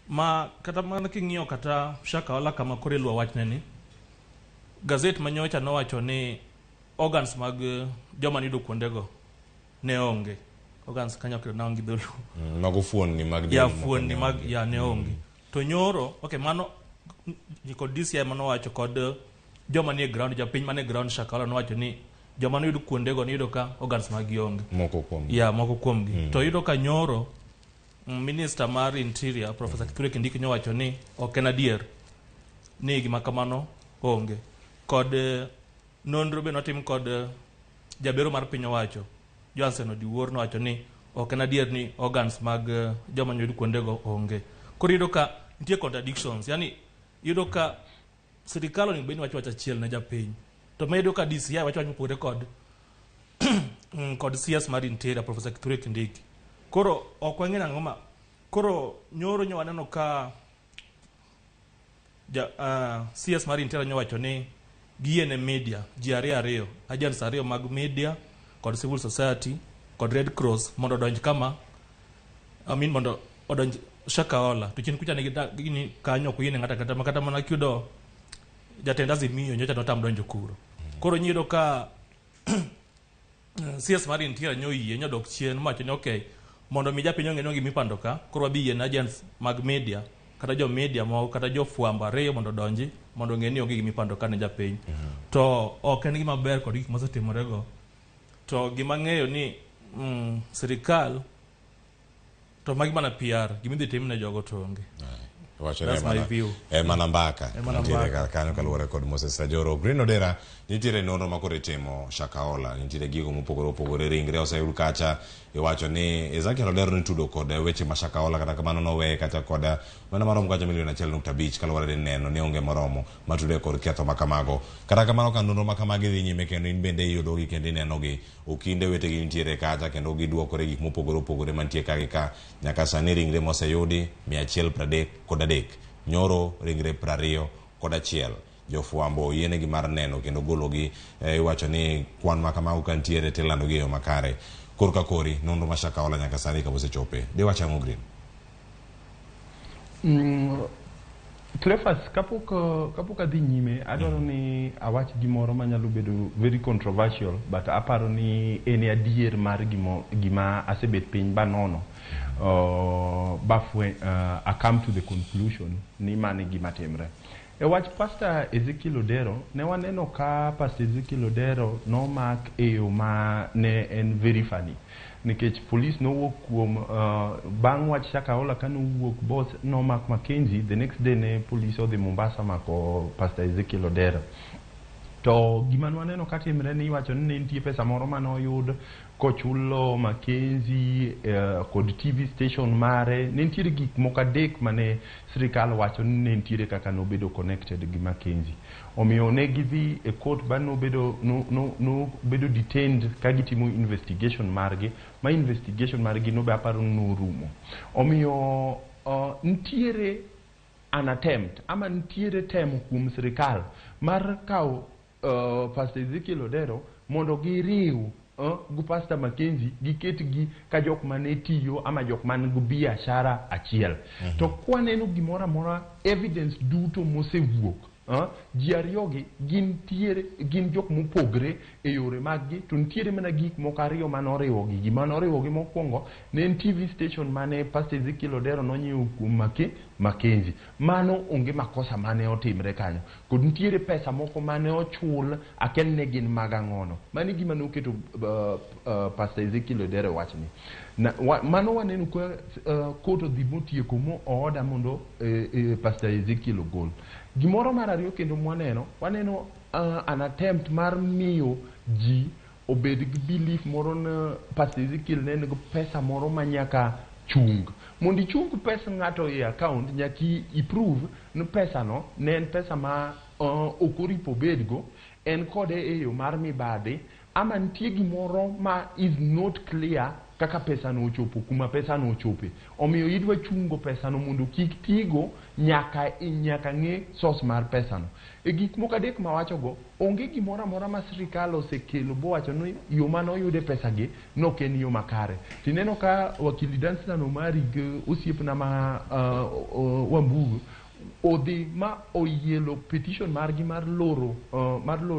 ma kata mana king'iyo kata Shakahola kama koro iluwo wachne ni gazet manyocha nowacho ni organs mag joma niyudo kuondego ne onge. Organs kanyo ok naonge gi dholuo. Mago fuonni mag Ya, del moko fuonni ne mag onge. ya ne onge. To nyoro, okay, mano kod DCI manowacho kod joma nie ground, japiny manie ground Shakahola nowacho ni joma noyud kuondego niyudo ka organs mag onge. Moko kuomgi. Ya, moko kuomgi. To iyudo ka nyoro Minister mar Interior Professor Kithure Kindiki nyowacho ni ok en adier ni gima kamano onge. Kod nonro be notim kod jabero mar piny owacho Johnson Odiwuor nowacho ni ok en adier ni organs mag joma noyud kuondego onge. Koro iyudo ka nitie contradictions, yani iyudo ka sirikal onego bed ni wacho wach achiel ne japiny. To ma iyudo ka DCI wacho wach mopogore kod kod CS mar Interior Professor Kithure Kindiki. Koro ok wang'eyo ang'o ma koro nyoro nyo waneno ka ja, CS mar Interior nyowacho ni giyie ne media ji ariyo ariyo, agents ariyo mag media kod civil society kod Red Cross mondo odonj kama, I mean mondo odonj Shakahola. To chien kucha nigi kanyo ok oyiene ng'ato kata kata mana kiyudo jatend Azimio nyocha notam donjo kuro. Koro nyiyudo ka CS mar Interior nyo oyie nyodok chien mowacho ni okay, mondo mi japiny ong'e ni onge gimipando ka, koro wabi yie ne agents mag media kata jo media moko kata jofwambo ariyo mondo odonji mondo ong'e ni onge gimipando ka ne japiny. To ok en gima ber kod gik mosetimore go. To gima ang'eyo ni sirikal to magi mana PR, gimidhi tim ne jogo to onge. Wacho ni That's my view. En mana mbaka En mana nitiere mbaka. kar kanyo kaluwore kod Moses Rajoro. Green Odera, nitiere nonro ma koro itimo Shakahola, nitiere gigo mopogore opogore, ringre oseyud kacha, iwacho ni Ezekiel Odero nitudo kod weche ma Shakahola, kata kamano noweye kacha kod omenda maromo kacha milion 1.5 kaluwore ni neno ni onge moromo matude kod ketho ma kamago. Kata kamano ka nonro ma kamagi dhi nyime kendo in bende iyudogi kendo inenogi, okinde wetegi nitiere kacha kendo giduokore gik mopogore opogore mantie ka gi ka. Nyaka sani ringre moseyudi 133, nyoro ringre 21. Jofwambo oyienegi mar neno kendo gologi, iwacho ni kwan ma kamago ka nitiere tilandogi e yo makare. Korka kori, nonro ma Shakahola nyaka sani kama osechope. Diwach ang'o Green? Cleophas, kapok adhi nyime, adwaro ni awach gimoro manyalo bedo very controversial, but aparo ni en adier mar gima asebet piny banono. I come to the conclusion ni mano e gima timre. E wach Pastor Ezekiel Odero, ne waneno ka Pastor Ezekiel Odero nomak e yo ma ne en very funny. Nikech police nowuok kuom bang' wach Shakahola ka nowuok boss nomak Mackenzie, the next day ne police odhi Mombasa mako Pastor Ezekiel Odero. To gima nwaneno ka timre ni iwacho ni ne nitie pesa moro mane oyud kochulo Mackenzie kod TV station mare. Ne nitiere gik moko adek mane sirikal wacho ni ne nitiere kaka nobedo connected gi Mackenzie. Omiyo ne gidhi e court ba nobedo detained ka gitimo investigation margi, ma investigation margi no be aparo ni norumo. Omiyo nitiere an attempt ama nitiere temo kuom sirikal mar kawo Pastor Ezekiel Odero mondo giriw gi Pastor Mackenzie giketgi ka jok mane tiyo ama jok man gi biashara achiel. To kwaneno gimoro amora, evidence duto mosewuok, ji ariyogi gin jok mopogre e yore maggi, to nitiere mana gik moko ariyo mane oriwogi. Gima noriwogi mokwongo ne en TV station mane Pastor Ezekiel Odero nonyiewo kuom Mackenzie. Mano onge makosa mane otimre kanyo. Kod nitiere pesa moko mane ochul, akia ni ne gin mag ang'ono. Mano e gima noketo Pastor Ezekiel Odero e wachni. Mano waneno ka court odhi motieko mo order mondo Pastor Ezekiel ogol. Gimoro mar ariyo kendo mwaneno, waneno an attempt mar miyo ji obed gi belief moro ni Pastor Ezekiel ne nigi pesa moro ma nyaka chung. Mondo ichung pes ng'ato e account, nyaka i-prove ni pesa no ne en pesa ma ok oripo obedgo, en kode e yo mar mibadhi, ama nitie gimoro ma is not clear kaka pesa no ochopo kuma pesa no ochope. Omiyo idwa chungo pesa no mondo kik tigo nyaka ng'e source mar pesa no. E gik moko adek mawachogo, onge gimoro amora ma sirikal osekelo bowacho ni yo mane oyude pesa gi nok en yo makare. Tineno ka wakili Danstan Omari gi osiepna ma Wambugu odhi ma oyielo petition margi mar loro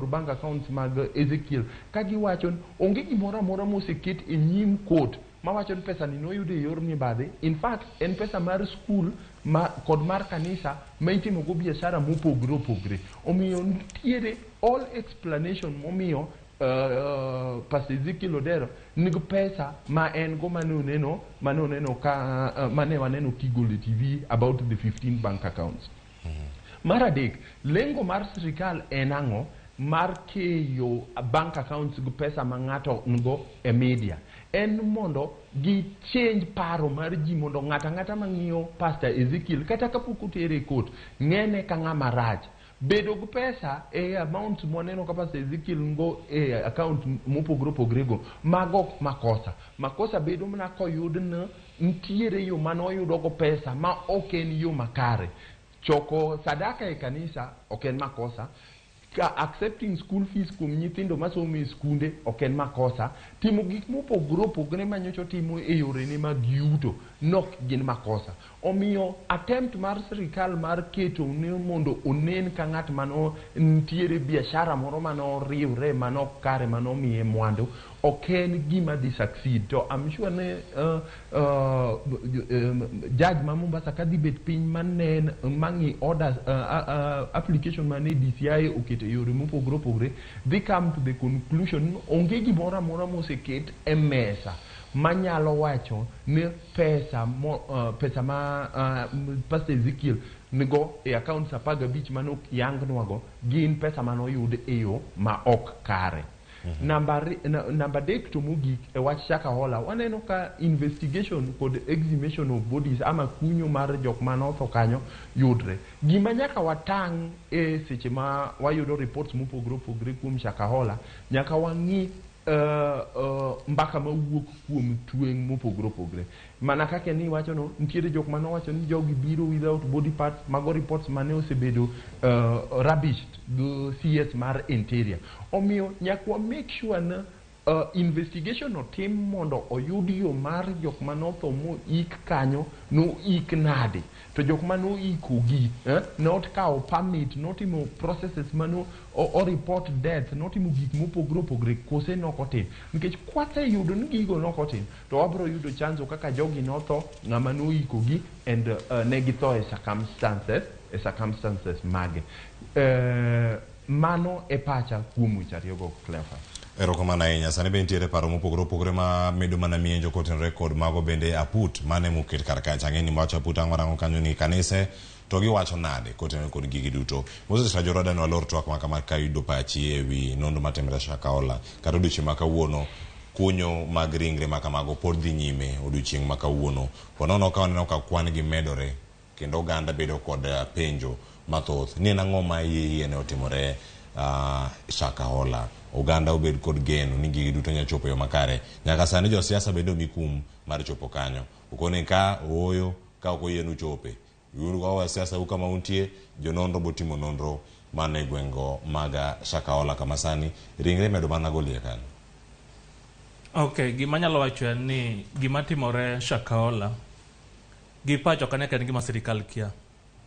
bank accounts mag Ezekiel ka giwacho ni onge gimoro amora moseket e nyim court mawacho ni pesa ni noyud e yor mibadhi. In fact, en pesa mar skul ma, kod mar kanisa ma itimogo biashara mopogre opogre. Omiyo nitiere all explanation momiyo Pastor Ezekiel Odero nigi pesa ma en go mane oneno mane oneno ka mane waneno kigolo e TV about the 15 bank accounts. Mar adek, lengo mar sirikal en ang'o mar keyo bank accounts gi pesa ma ng'ato nigo e media? En mondo gi change paro mar ji mondo ng'ato ang'ata mang'iyo Pastor Ezekiel kata kapok otere e court ng'ene ka ng'ama rach. Bedo gi pesa e amount mwaneno ka Pastor Ezekiel nigo e account mopogore opogore go, mago ok makosa. Makosa bedo mana koyud ni nitiere yo mane oyudo go pesa ma ok en yo makare. Choko sadaka e kanisa ok en makosa. Ka accepting school fees kuom nyithindo masomo e skunde ok en makosa. Timo gik mopogore opogore ma nyocha otimo e yorene mag yuto nok gin makosa. Omiyo attempt mar sirikal mar keto ni mondo onen ka ng'at mano nitiere biashara moro mano riwre mano ok kare mano miye mwandu ok en gima dhi succeed. To I'm sure ni judge ma Mombasa ka dhi bet piny manen mang'i orders application mane DCI oketo e yore mopogore opogore dhi come to the conclusion ni onge gimoro amora moseket e mesa manyalo wacho ni pesa mo, pesa ma Pastor Ezekiel nigo e accounts 15 mane ok yangnwago gin pesa manoyud e yo ma ok kare. Namba adek to mogik e wach Shakahola waneno ka investigation kod exhumation of bodies ama kunyo mar jok manotho kanyo yudre. Gima nyaka watang' e seche ma wayudo reports mopogore opogore kuom Shakahola, nyaka wang'i mbaka mawuok kuom tweng' mopogore opogore. Mana kaka ni iwacho no, nitiere jok manowacho ni jogi biro without body parts, mago reports mane osebedo rubbished gi CS mar Interior. Omiyo nyaka wa make sure ni investigation otim mondo oyud yo mar jok manotho moik kanyo noik nade to jok manoikogi not kawo permit notimo processes mano o report death notimo gik mopogore opogore kose nokotim nikech kwaseyudo ni gigo nokotim to wabro yudo chanzo kaka jogi notho ng'ama noikogi and ne githo e circumstances mage. Mano e pacha kuom weche ariyogo, Cleophas. Erokamano ahinya. Sani be nitiere paro mopogore opogore ma medo mana mienjo kotenore kod mago bende aput mane moket kar kacha. Ang'e ni wacho aput ang'o rango kanyo ni kanise to giwacho nade kotenore kod gigi duto. Moses Rajoro dani walor twak ma kama ka yudo pachi e wi nonro matimore Shakahola kata odiochieng' ma kawuono kunyo mag ringre ma kamago pod dhi nyime odiochieng' ma kawuono. Wanono ka waneno ka kwan gi medore kendo oganda bedo kod penjo mathoth ni en ang'o ma iye iye ne otimore Shakahola. Oganda obed kod geno ni gigi duto nyalo chopo e yo makare. Nyaka sani josiasa bende omi kum mar chopo kanyo. Okone ka ooyo ka ok oyienu chope. Yud siasa u kama untie, jononro botimo nonro mana e gweng'go mag Shakahola kama sani ringre imedo mana golie kanyo. Ok, gima anyalo wacho en ni gima timore Shakahola gi pacho ka en gima sirikal kia.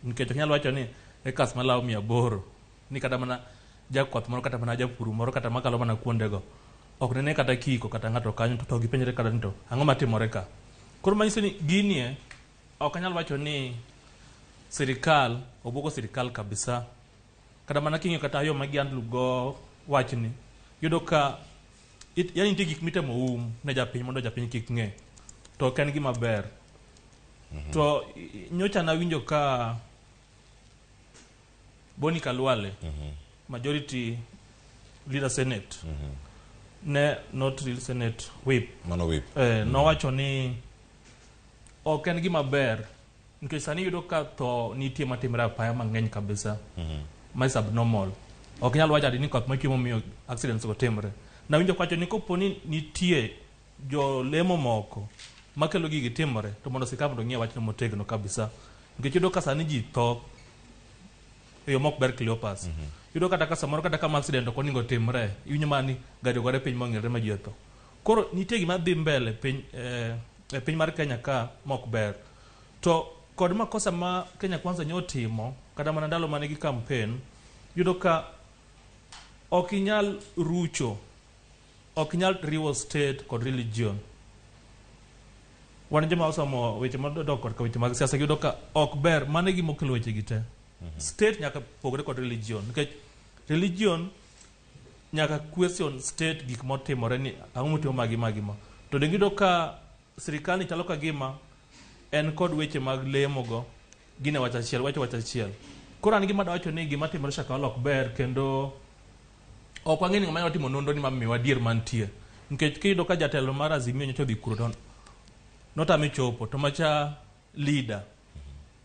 Nikech ok inyal wacho ni acres malawo 800 ni kata mana jakwath moro kata mana japur moro kata makalo mana kuondego ok nene kata kiko kata ng'ato kanyo to gipenjre kata ni to ang'o matimore ka. Koro manyiso ni ginie ok anyal wacho ni sirikal obuogo sirikal kabisa. Kata mana king'iyo kata yo ma gihandle go wachni, yudo ka yani nitie gik mitemo um ne japiny mondo japiny kik ng'e. To ok en gima ber. To nyocha nawinjo ka Boni Khalwale, majority leader Senate, ne not real Senate whip. Mano whip. Nowacho ni ok en gima ber nikech sani iyudo ka tho nitie matimore apaya mang'eny kabisa ma is abnormal. Ok inyal wacho ati ni koth machwe momiyo accidents go timre. Nawinjo kowacho ni kopo ni nitie jolemo moko makelo gigi timore to mondo sirkal mondo ong'e wachno motegno kabisa. Nikech iyudo ka sani ji tho e yo mok ber Cleopas. Iyudo kata ka samoro kata kama accident ok onego timre, iwinjo mana ni gari ogore piny mong'ere ma ji otho. Koro nitie gima dhi mbele piny e piny mar Kenya ka mok ber. To kod makosa ma Kenya Kwanza nyo otimo kata mana ndalo mane gi campaign, yudo ka ok inyal rucho, ok inyal riwo state kod religion. Wan joma osomo weche madok korka weche mag siasa giyudo ka ok ber mano e gima okelo weche gi te. State nyaka pogre kod religion nikech religion nyaka question state gik motimore ni ang'o motimo magi magi ma. To donge iyudo ka sirikal ni chalo ka gima en kod weche mag lemo go gin e wach achiel wacho wach achiel. Koro an gima dawacho ni gima timore Shakahola ok ber kendo ok wang'e ni ng'ama nyalo timo nonro ni mamiwa adier mantie. Nikech kiyudo ka jatelo mar Azimio nyocha odhi kuro to notame chopo to macha leader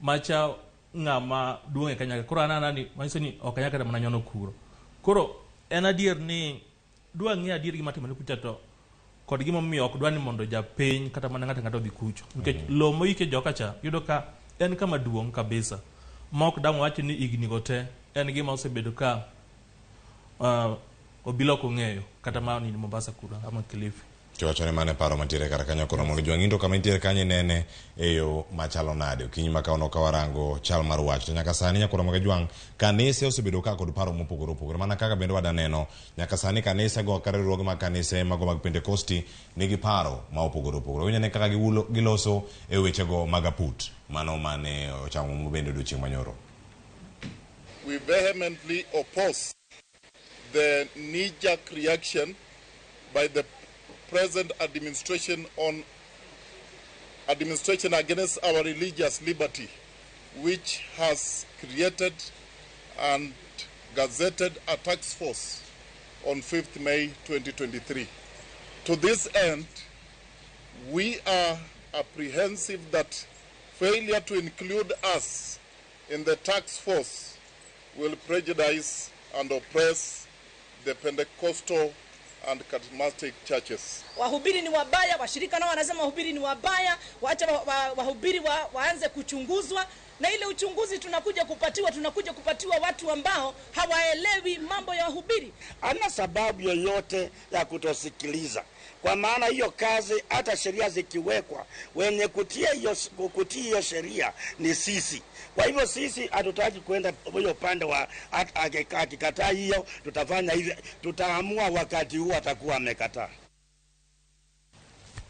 macha ng'ama duong' e kanyakla koro an anani manyiso ni ok anyal kata mana nyono kuro. Koro en adier ni dwa ng'e adier gima timore kucha to kod gimomiyo ok dwa ni mondo japiny kata mana ng'ato ang'ata odhi kucho. Nikech lowo moike joka cha yudo ka en kama duong' kabisa ma ok dang' wach ni higni go te en gima osebedo ka obila ok ong'eyo kata ma ni Mombasa kuro ama Kilifi. Kiwacho ni mano e paro mantiere kar kanyo koro mondo jwang'in to kama intiere kanyo inene e yo machalo nade okinyi ma kawuono ka warango chal mar wach to nyaka sani nyakoro mondo jwang' kanise osebedo ka kod paro mopogore opogore mana kaka bende wada neno nyaka sani kanise go kata riwruoge mag kanise mago mag Pentekosti nigi paro ma opogore opogore winjo ne kaka giloso e wechego mag aput mano mane ochamo bende odiochieng' manyoro. We vehemently oppose the knee-jerk reaction by the present administration on administration against our religious liberty, which has created and gazetted a task force on 5th May 2023. To this end, we are apprehensive that failure to include us in the task force will prejudice and oppress the Pentecostal and charismatic churches. Wahubiri ni wabaya, washirika nao wanasema wahubiri ni wabaya, waacha wahubiri waanze kuchunguzwa. Na ile uchunguzi tunakuja kupatiwa watu ambao hawaelewi mambo ya wahubiri. Ana sababu yoyote ya kutosikiliza. Kwa maana hiyo kazi hata sheria zikiwekwa, wenye kutii hiyo sheria ni sisi. Kwa hivyo sisi hatutaki kwenda huyo upande wa akikataa hiyo, tutafanya hivi, tutaamua wakati huo atakuwa amekataa.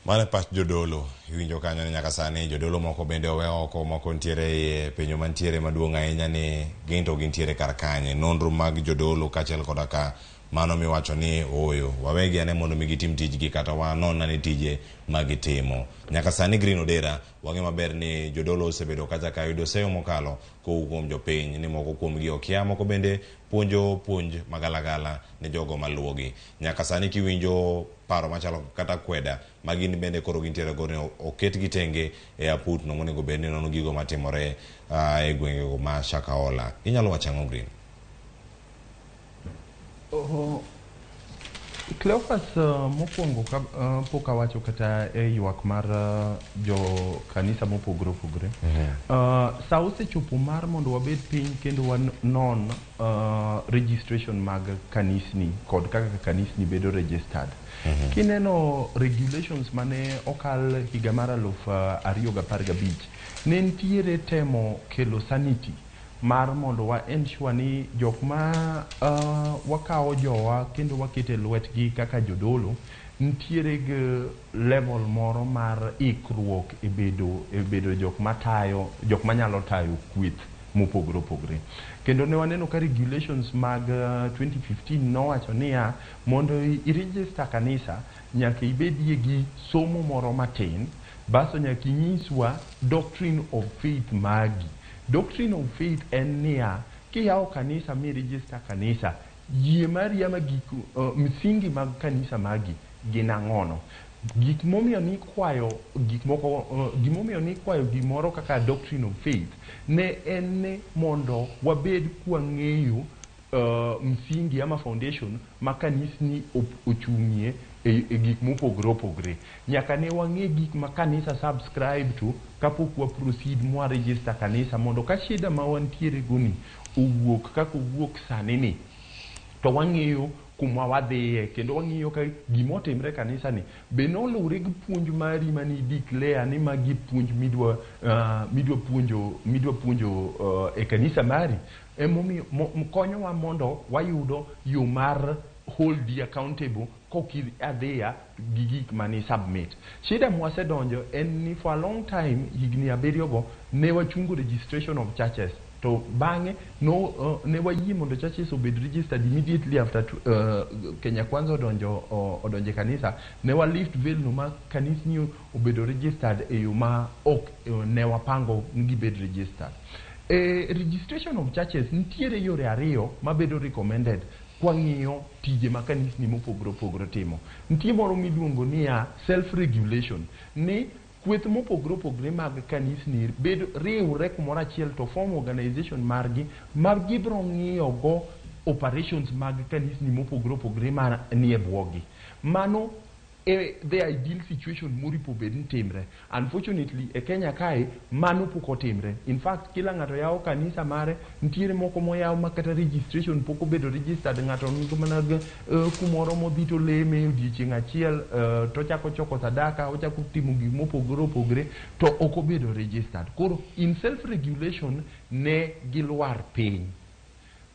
Mano pach jodolo iwinjo kanyo ni nyaka sani jodolo moko bende owe oko moko nitiere e penjo mantiere maduong' ahinya ni gin to gintiere kar kanye nonro mag jodolo kaachiel koda ka mano miwacho ni ooyo wawegi ane mondo mi gitim tijgi kata wanon ane tije magitimo. Nyaka sani Green Odera wang'e maber ni jodolo osebedo kacha ka yudo seyo mokalo kowuok kuom jopiny ni moko kuomgi okia moko bende puonjo puonj magalagala ne jogo maluwogi. Nyaka sani kiwinjo paro machalo kata kweda magin bende koro gintiere go ni oketgi tenge e aput no monego bed ni nono gigo matimore e gwengego ma Shakahola. Inyalo wacho ang'o Green? Cleophas mokwongo pok awacho kata e ywak mar jo kanisa mopogore opogore. Sa osechopo mar mondo wabed piny kendo wanon registration mag kanisni kod kaka kanisni bedo registered. Kineno regulations mane okal higa mar 2015 ne nitiere temo kelo sanity mar mondo wa ensure ni jok ma wakawo jowa kendo wakete lwetgi kaka jodolo nitiere gi level moro mar ikruok e bedo jok matayo jok manyalo tayo kweth mopogore opogore. Kendo ne waneno ka regulations mag 2015 nowacho niya mondo i-register kanisa nyaka ibedie gi somo moro matin baso nyaka inyiswa doctrine of faith magi. Doctrine of faith en niya kiyawo kanisa mi register kanisa yie mari ama gik msingi mag kanisa magi gin ang'ono. Gik momiyo nikwayo gik moko gimomiyo nikwayo gimoro kaka doctrine of faith ne en ni mondo wabed kwang'eyo msingi ama foundation ma kanisni ochung'ie e gik mopogore opogore. Nyaka ne wang'e gik ma kanisa subscribe to kapok wa proceed mwa register kanisa mondo ka shida ma wantiere go ni owuok kaka owuok sani ni to wang'eyo kuma wadhiye kendo wang'iyo ka gimotimre kanisa ni be noluwre gi puonj mari mane i declare ni magi puonj midwa puonjo e kanisa mari. Emomiyo konyowa mondo wayudo yo mar hold you accountable kok adhiya gi gik mani submit. Shida mwasedonjo en ni for a long time, higni 7 go, ne wachungo registration of churches, to bang'e no ne wayie mondo churches obed registered immediately after Kenya Kwanza odonjo e kanisa. Ne wa lift veil no ma kanisni obedo registered e yo ma ok ne wapango ni gibed registered. Registration of churches, nitiere yore ariyo mabedo recommended kwang'iyo tije ma kanisni mopogore opogore timo. Nitie moro miluongo niya self regulation, ni kweth mopogore opogore mag kanisni bedo riwre kumoro achiel to form organization margi ma gibiro ng'iyo go operations mag kanisni mopogore opogore ma nie bwogi. Mano e the ideal situation moripo bed ni timre. Unfortunately, e Kenya kae mano pok otimre. In fact, kila ng'ato yawo kanisa mare. Nitiere moko moyaw ma kata registration pok obedo registered. Ng'ato nigi mana kumoro modhi to leme odiochieng' achiel, tochako choko sadaka, ochako timo gik mopogore opogore to ok obedo registered. Koro in self regulation ne gilwar piny.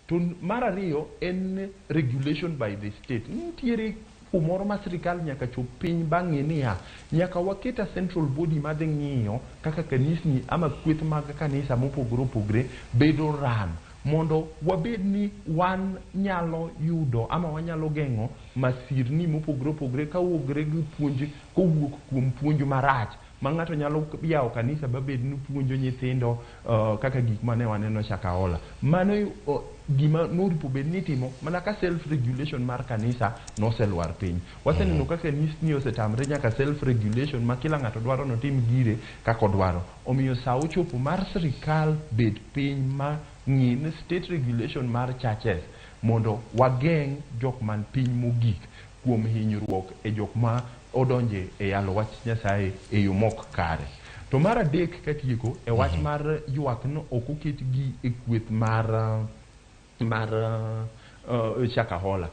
To mar ariyo en regulation by the state. Nitiere kumoro ma sirikal nyaka chop piny bang'e niya nyaka waket a central body madhi ng'iyo kaka kanisni ama kweth mag kanisa mopogore opogore bedo run, mondo wabed ni wan nyalo yudo ama wanyalo geng'o masirni mopogore opogore kawuogre gi puonj, kowuok kuom puonj marach ma ng'ato nyalo yawo kanisa babed ni puonjo nyithindo, kaka gik mane waneno Shakahola. Mano gima noripo bed ni itimo mana ka self regulation mar kanisa noselwar piny. Waseneno ka kanisni osetamre nyaka self regulation, ma kila ng'ato dwaro notim gire kaka odwaro. Omiyo sa ochopo mar sirikal bed piny ma ng'i ni state regulation mar churches, mondo wageng' jok man piny mogik kuom hinyruok e jok ma odonje e yalo wach Nyasaye e yo mok kare. To mar adek, katieko e wach mar ywak no ok oket gi e kweth mar Shakahola.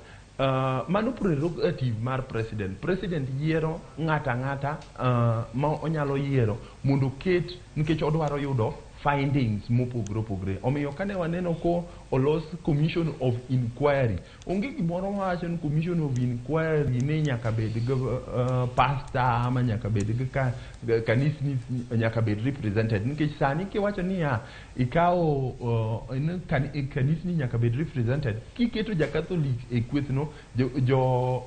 Mano prerogative mar president. President yiero ng'ata ang'ata ma onyalo yiero mondo oket, nikech odwaro yudo findings mopogore opogore. Omiyo kane waneno ko olos commission of inquiry, onge gimoro mawacho ni commission of inquiry ni nyaka bed gi pastor ama nyaka bed gi kanisni nyaka bed represented, nikech sani kiwacho niya ikawo ni kanisni nyaka bed represented, kiketo ja Catholic e kwethno, jo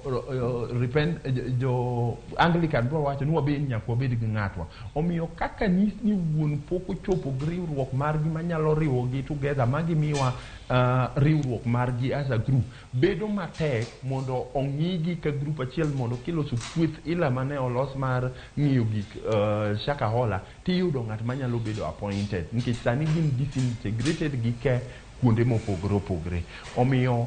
Anglican biro wacho ni wabed nyaka wabed gi ng'atwa. Omiyo ka kanisni wuon pok ochopo gi riwruok margi manyalo riwogi together ma gimiwa riwruok margi as a group, bedo matek mondo ong'igi ka group achiel, mondo kiloso kweth ila mane olos mar ng'iyo gik Shakahola, tiyudo ng'at manyalo bedo appointed, nikech sani gin disintegrated gi ke kuonde mopogore opogore. Omiyo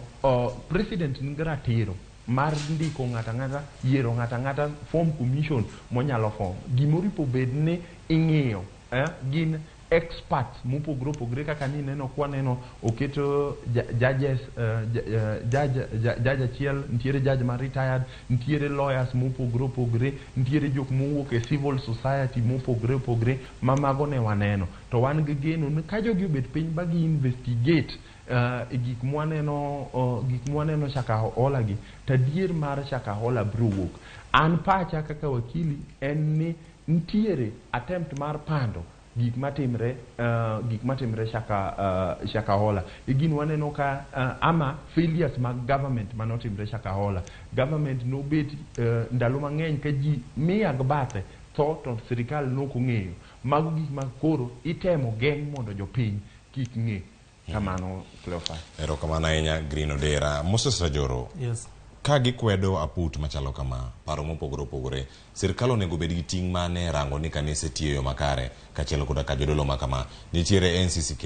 president nigi ratiro mar ndiko ng'ato ang'ata, yiero ng'ato ang'ata, form commission monyalo form. Gimoripo bed ni ing'iyo gin experts mopogore opogore, kaka nineno kwaneno oketo judges, judge achiel, nitiere judge ma retired, nitiere lawyers mopogore opogore, nitiere jok mowuok e civil society mopogore opogore, ma mago ne waneno. To wan gi geno ni ka jogi obet piny ba gi investigate gik mwaneno Shakahola gi, to adier mar Shakahola biro wuok. An pacha kaka wakili en ni nitiere attempt mar pando gik matimre Shakahola. E gin waneno ka ama failures mag government manotimre Shakahola. Government nobet ndalo mang'eny ka ji mia gi bathe tho to sirikal nok ong'eyo. Mago gik ma koro itemo geng' mondo jopiny kik ng'e. Kamano, Cleophas. Erokamano ahinya, Green Odera. Moses Rajoro, Yes. ka gikwedo aput machalo kama, paro mopogore opogore, sirikal onego bed gi ting' mane e rango ni kanise tiyo e yo makare kaachiel koda ka jodolo ma kama? Nitiere NCCK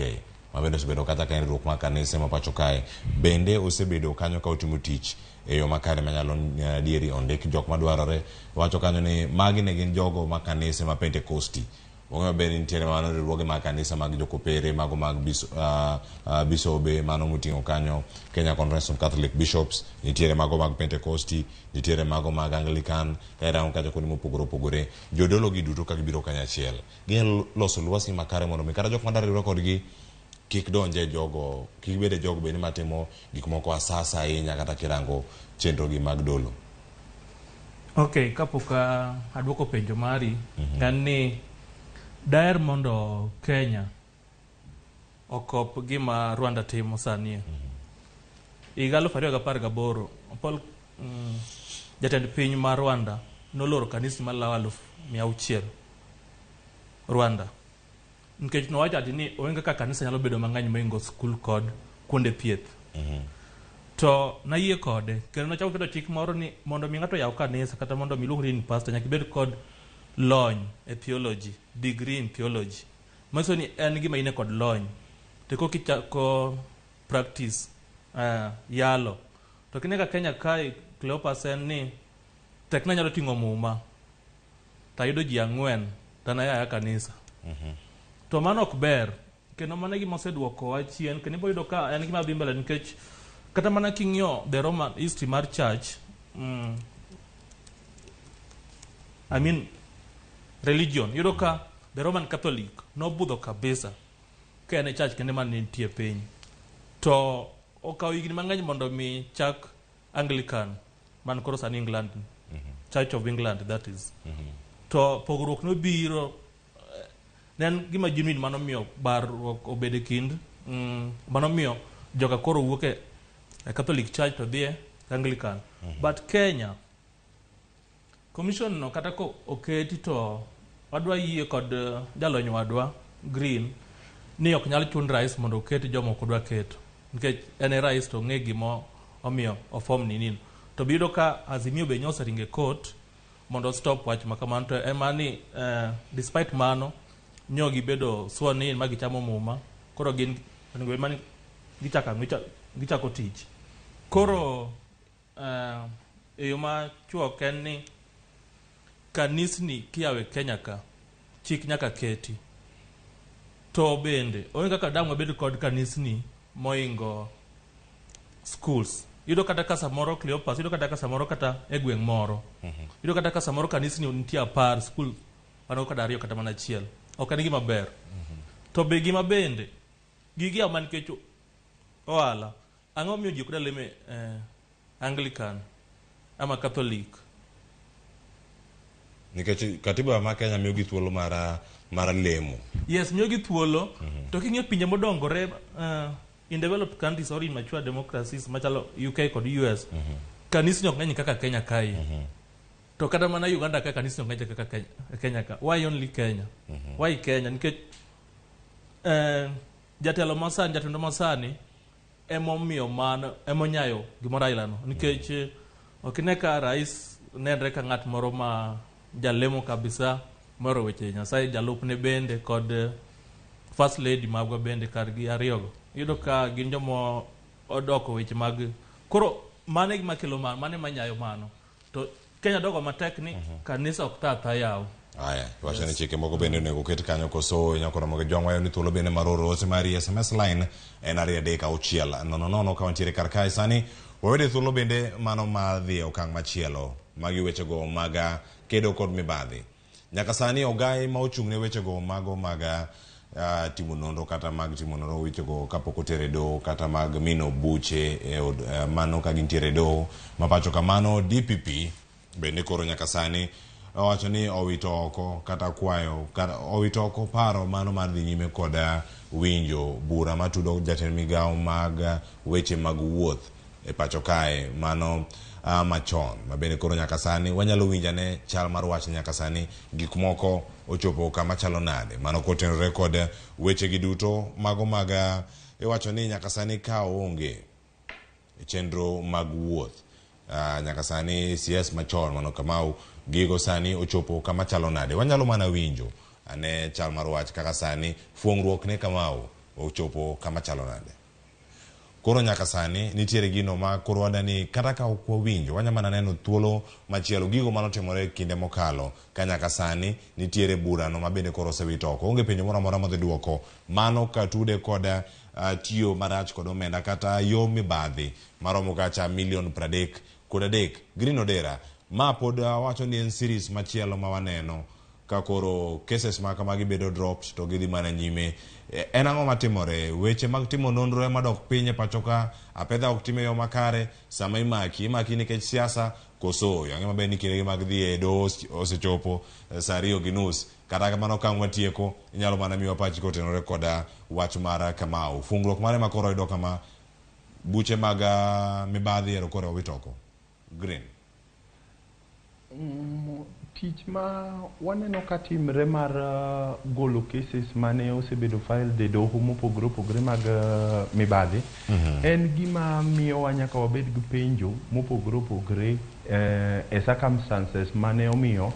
ma bende osebedo kata ka en riwruok mar kanise ma pacho kae, bende osebedo kanyo ka otimo tich e yo makare manyalo adieri ondik jok madwarore wacho kanyo ni magi ne gin jogo ma kanise ma Pentecosti. Wang'eyo maber ni nitiere mano riwruoge mag kanisa mag jokopere, mago mag bisobe, mano moting'o kanyo Kenya Conference of Catholic Bishops, nitiere mago mag Pentecosti, nitiere mago mag Anglican, ka irango kacha kuonde mopogore opogore. Jodolo gi duto ka gibiro kanyachiel, ginyalo loso lwasi makare mondo mi kata jok madwa riwre kodgi. kik donje jogo, kik bede jogo bende matimo gik moko asasa ahinya kata kirango chenro gi mag dolo. Ok, kapok aduoko penjo mari, en ni daher mondo Kenya okop gima Rwanda timo sani. Higa 2018, Paul jatend piny mar Rwanda noloro kanisni malawo 600,000 Rwanda. Nikech nowacho ati ni onge kaka kanisa nyalo bedo mang'eny mohingo skul kod kuonde thieth. To nayie kode, kendo nochako keto chik moro ni mondo mi ng'ato oyaw kanisa kata mondo mi iluongri ni pastor nyaka ibed kod lony e theology, degree in theology. Manyiso ni en gima in kod lony. To koka ichako practice yalo. To kineno ka Kenya kae Cleopas en ni tek nanyalo ting'o muma tayudo ji 4 to an aya kanisa. To mano ok ber, kendo mano e gima oseduokowa chien, kendo ibiro yudo ka en gima dhi mbele nikech kata mana king'iyo the Roman history mar church, I mean religion, iyudo ka the Roman Catholic nobudho kabisa ka en e church kende mane nitie piny. To okawo higni mang'eny mondo mi chak Anglican man koro sani England, Church of England that is. To pogruok nobiro ne en gima genuine manomiyo barruok obedo e kind manomiyo joka koro wuok e Catholic Church to dhi e Anglican. But Kenya commission no kata ko oketi to wadwa yie kod jalony wadwa Green ni ok nyal chun rais mondo oket joma ok odwa keto nikech en e rais to ong'e gima omiyo ofom nini. To biyudo ka Azimio be nyosa ringe court mondo stop wach ma kamano to ema ni despite mano nyo gibedo sworn in ma gichamo muma koro gin onego bed mani gichako tich. Koro e yo machuok en ni kanisni kiyawo e Kenya ka chik nyaka keti. To bende onge kaka dang' wabed kod kanisni moingo schools. Iyudo kata ka samoro Cleopas, iyudo kata ka samoro kata e gweng' moro. Iyudo kata ka samoro kanisni nitie 10, skul mano kata 2 kata mana 1. Ok en gima ber. To be gima bende gigi yawo mana nikech ohala. Ang'o miyo ji ok dwa lemo Anglican ama Catholic? Nikech katiba ma Kenya miyo gi thuolo mar lemo. Yes, miyo gi thuolo. To king'iyo pinje modongore in developed countries or in mature democracies machalo UK kod US, kanisni ok ng'eny kaka Kenya kae. To kata mana Uganda ka kanisni ok ng'eny kaka Kenya ka. Why only Kenya? Why Kenya? Nikech jatelo masani, jatendo masani emomiyo mano, emonyayo gimoro aila no. Nikech ok ine ka rais nenre ka ng'at moro ma jalemo kabisa mohero weche Nyasaye, jalupne bende kod first lady magwa bende kargi ariyogo. Iyudo ka gin joma odoko weche mag koro mano e gima kelo mano, mano ema nyayo mano. To Kenya dogo matek ni kanisa ok tha yaw. Aya, wacho ni chike moko bende onego oket kanyo koso nyakoro mogo jwang' wayo ni thuolo bende mar oro ote mari SMS line en 2 3 6 0 0 ka wantiere kar kae sani. Wawede thuolo bende mano mar dhi e okang' machielo magi wechego mag kedo kod mibadhi. Nyaka sani ogai ma ochung' ne wechego mago mag timo nonro kata mag timo nonro wechego kapok otere doho kata mag mino buche e od mano ka gintiere doho ma pacho kamano DPP bende koro nyaka sani owacho ni owito oko kata kwayo kata owito oko paro mano mar dhi nyime kod winjo bura matudo jatend migawo mag weche mag wuoth e pacho kae mano machon ma bende koro nyaka sani wanyalo winjo ane chal mar wach nyaka sani gik moko ochopo kama chalo nade mano kotenore kod weche gi duto mago mag iwacho ni nyaka sani ka onge chenro mag wuoth nyaka sani CS machon mano Kamau gigo sani ochopo kama chalo nade wanyalo mana winjo ane chal mar wach kaka sani fuong'ruok ne Kamau ochopo kama chalo nade. Koro nyaka sani nitiere gino ma koro wadani kata ka ok wawinjo wanyalo mana neno thuolo machielo gigo manotimore kinde mokalo ka nyaka sani nitiere burano ma bende koro osewito oko. Onge penjo moro amora modhi duoko mano katude kod tiyo marach kod omenda kata yo mibadhi maromo kacha milion 33. Green Odera ma pod wacho ni en series machielo ma waneno Ka koro cases ma kamagi bedo dropped to gidhi mana nyime. En ang'o matimore? Weche mag timo nonro ema dok piny e pacho ka, apedha ok tim e yo makare, sama imaki, imaki nikech siasa koso oyo. Ang'e maber ni kindegi mag dhi e doho osechopo saa 2:30. Kata kamano ka ang' watieko, inyalo mana miwa pachi kotenore koda wach mar Kamau. Fungruok mare ma koro oyudo kama buche mag mibadhi ero koro owit oko. Green. Tich ma waneno ka timre mar golo cases mane osebedo filed e doho mopogore opogore mag mibadhi en gima miyowa nyaka wabed gi penjo mopogore opogore e circumstances mane omiyo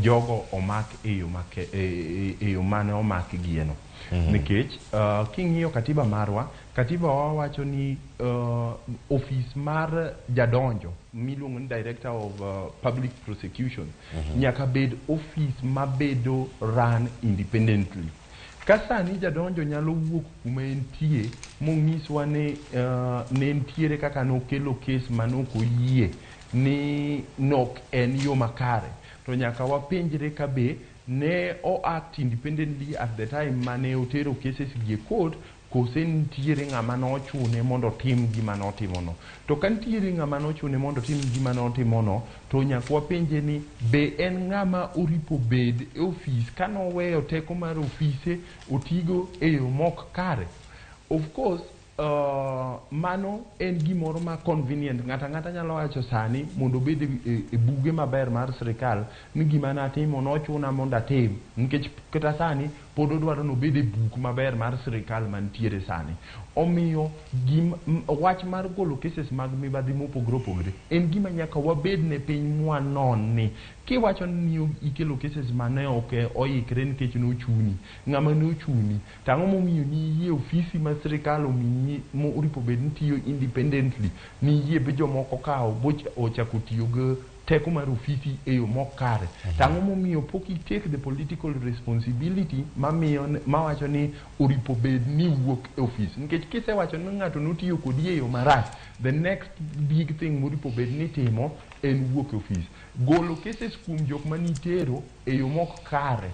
jogo omak e yo make, e yo mane omak gieno. Nikech king'iyo katiba marwa, katiba wa wacho ni ofis mar jadonjo miluongo ni Director of Public Prosecution nyaka bed ofis mabedo run independently. Ka sani jadonjo nyalo wuok kuma entie monyiswa ni ne nitiere kaka nokelo kes manok oyie ni nok en yo makare, to nyaka wapenjre ka be ne o act independently at the time mane otero cases gi e court, kose nitiere ng'ama nochune mondo otim gima notimono. To ka nitiere ng'ama nochune mondo otim gima notimono, to nyaka wapenje ni be en ng'ama oripo bed e ofis kanoweyo teko mar ofise otigo e yo mok kare. Of course, mano en gimoro ma convenient. Ng'ato ang'ata nyalo wacho sani mondo obed e buge maber mar sirikal ni gima natimo nochuna mondo atim, nikech kata sani pod odwaro ni obed e buk maber mar sirikal mantiere sani. Omiyo wach mar golo cases mag mibadhi mopogore opogore en gima nyaka wabed ne piny mwanon ni kiwacho ni ikelo cases mane ok oikre nikech nochuni, ng'ama nochuni, to ang'o momiyo niyie ofisi ma sirikal omiyi moripo bed ni tiyo independently, niyie be jomoko kawo ochako tiyo gi teko mar ofisi e yo mok kare? To ang'o momiyo pok i take the political responsibility mamiyo mawacho ni oripo bed ni wuok e ofis? Nikech kisewacho ni ng'ato notiyo kodi e yo marach, the next big thing moripo bed ni timo en wuok e ofis. Golo cases kuom jok manitero e yo mok kare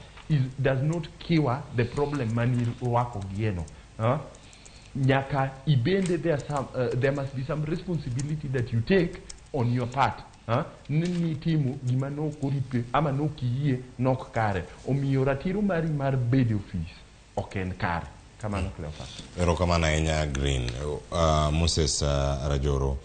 does not cure the problem manirwako gieno. Nyaka ibende there must be some responsibility that you take on your part. Ni nitimo gima nok oripe ama nok iyie nok kare. Omiyo ratiro mari mar bedo e ofis ok en kare. Kamano, Cleophas. Erokamano ahinya, Green. Moses Rajoro,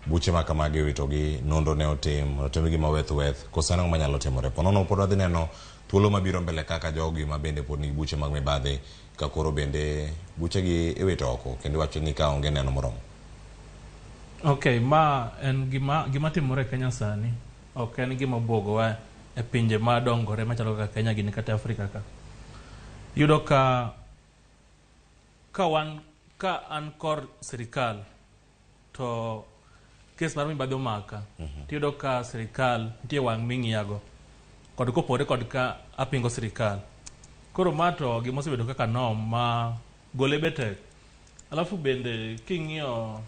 buche ma kamagi iwitogi, nonro ne otim, otim gi maweth weth, koso ang'o manyalo timore? Ponono pod wadhi neno thuolo mabiro mbele kaka jogi ma bende pod nigi buche mag mibadhi, ka koro bende buchegi iwito oko, kendo iwacho ni ka onge neno moromo. Okay, ma en gima timore e Kenya sani. Ok en gima obwogowa e pinje madongore machalo kaka Kenya gini kata Afrika ka. Iyudo ka ka an kor sirikal to kes mar mibadhi omaka, tiyudo ka sirikal nitie wang' ming'iyago kod kopogore kod ka apingo sirikal. Koro ma to gima osebedo kaka norm ma gole be tek. Alafu bende king'iyo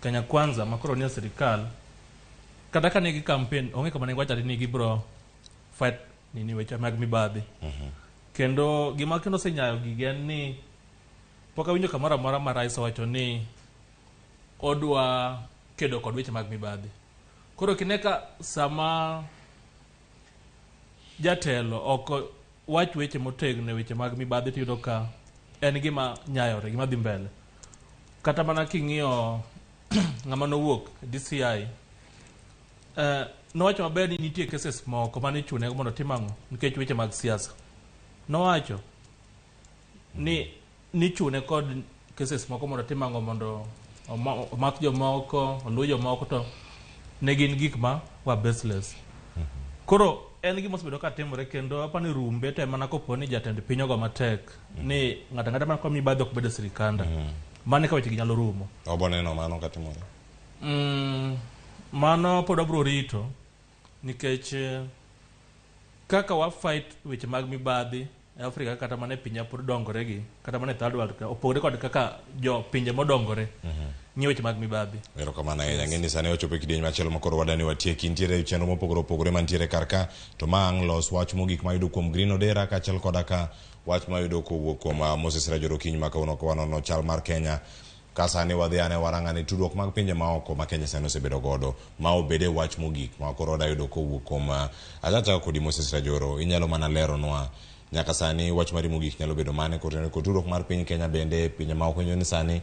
Kenya Kwanza ma koro nie sirikal, kata ka nigi campaign onge kama ne giwacho ni gibiro fight nini weche mag mibadhi. Kendo gima kendo osenyayo gigi en ni pok awinjo kamoro amora ma rais owacho ni odwa kedo kod weche mag mibadhi. Koro kine ka sama jatelo ok wach weche motegno e weche mag mibadhi, tiyudo ka en gima nyayore, gima dhi mbele. Kata mana king'iyo ng'ama nowuok DCI, nowacho maber ni nitie cases moko mane ichune mondo otim ang'o nikech weche mag siasa. Nowacho ni nichune kod cases moko mondo otim ang'o, mondo omak jomoko, oluw jomoko, to ne gin gik ma were baseless. Koro en gima osebedo ka timore, kendo apani rumbe to mana kopo ni jatend piny ogo matek ni ng'ato ang'ata man kod mibadhi ok bed e sirikanda. Mano eka weche gi nyalo rumo. Obo neno mano katimore. Mano pod wabiro rito nikech kaka wa fight weche mag mibadhi e Afrika kata mana e pinje pod dongore gi kata mana e third world ka opogore kod kaka jo pinje modongore. ng'iyo weche mag mibadhi. Erokamano ahinya. Ng'e ni sani wachopo e kidieny machielo ma koro wadani watieki. Nitiere chenro mopogore opogore mantiere kar ka. To ma ang' los wach mogik mayudo kuom Green Odera kaachiel koda ka wach mayudo kowuok kuom Moses Rajoro okinyi ma kawuono ka wanono chal mar Kenya. Ka sani wadhi ane warang ane tudruok mag pinje maoko ma Kenya sani osebedo godo. Ma obede wach mogik ma koro wada yudo kowuok kuom achaka kodi Moses Rajoro. Inyalo mana leronwa nyaka sani wach mari mogik nyalo bedo mane kotenore kod tudruok mar piny Kenya bende pinje maoko nyiso ni sani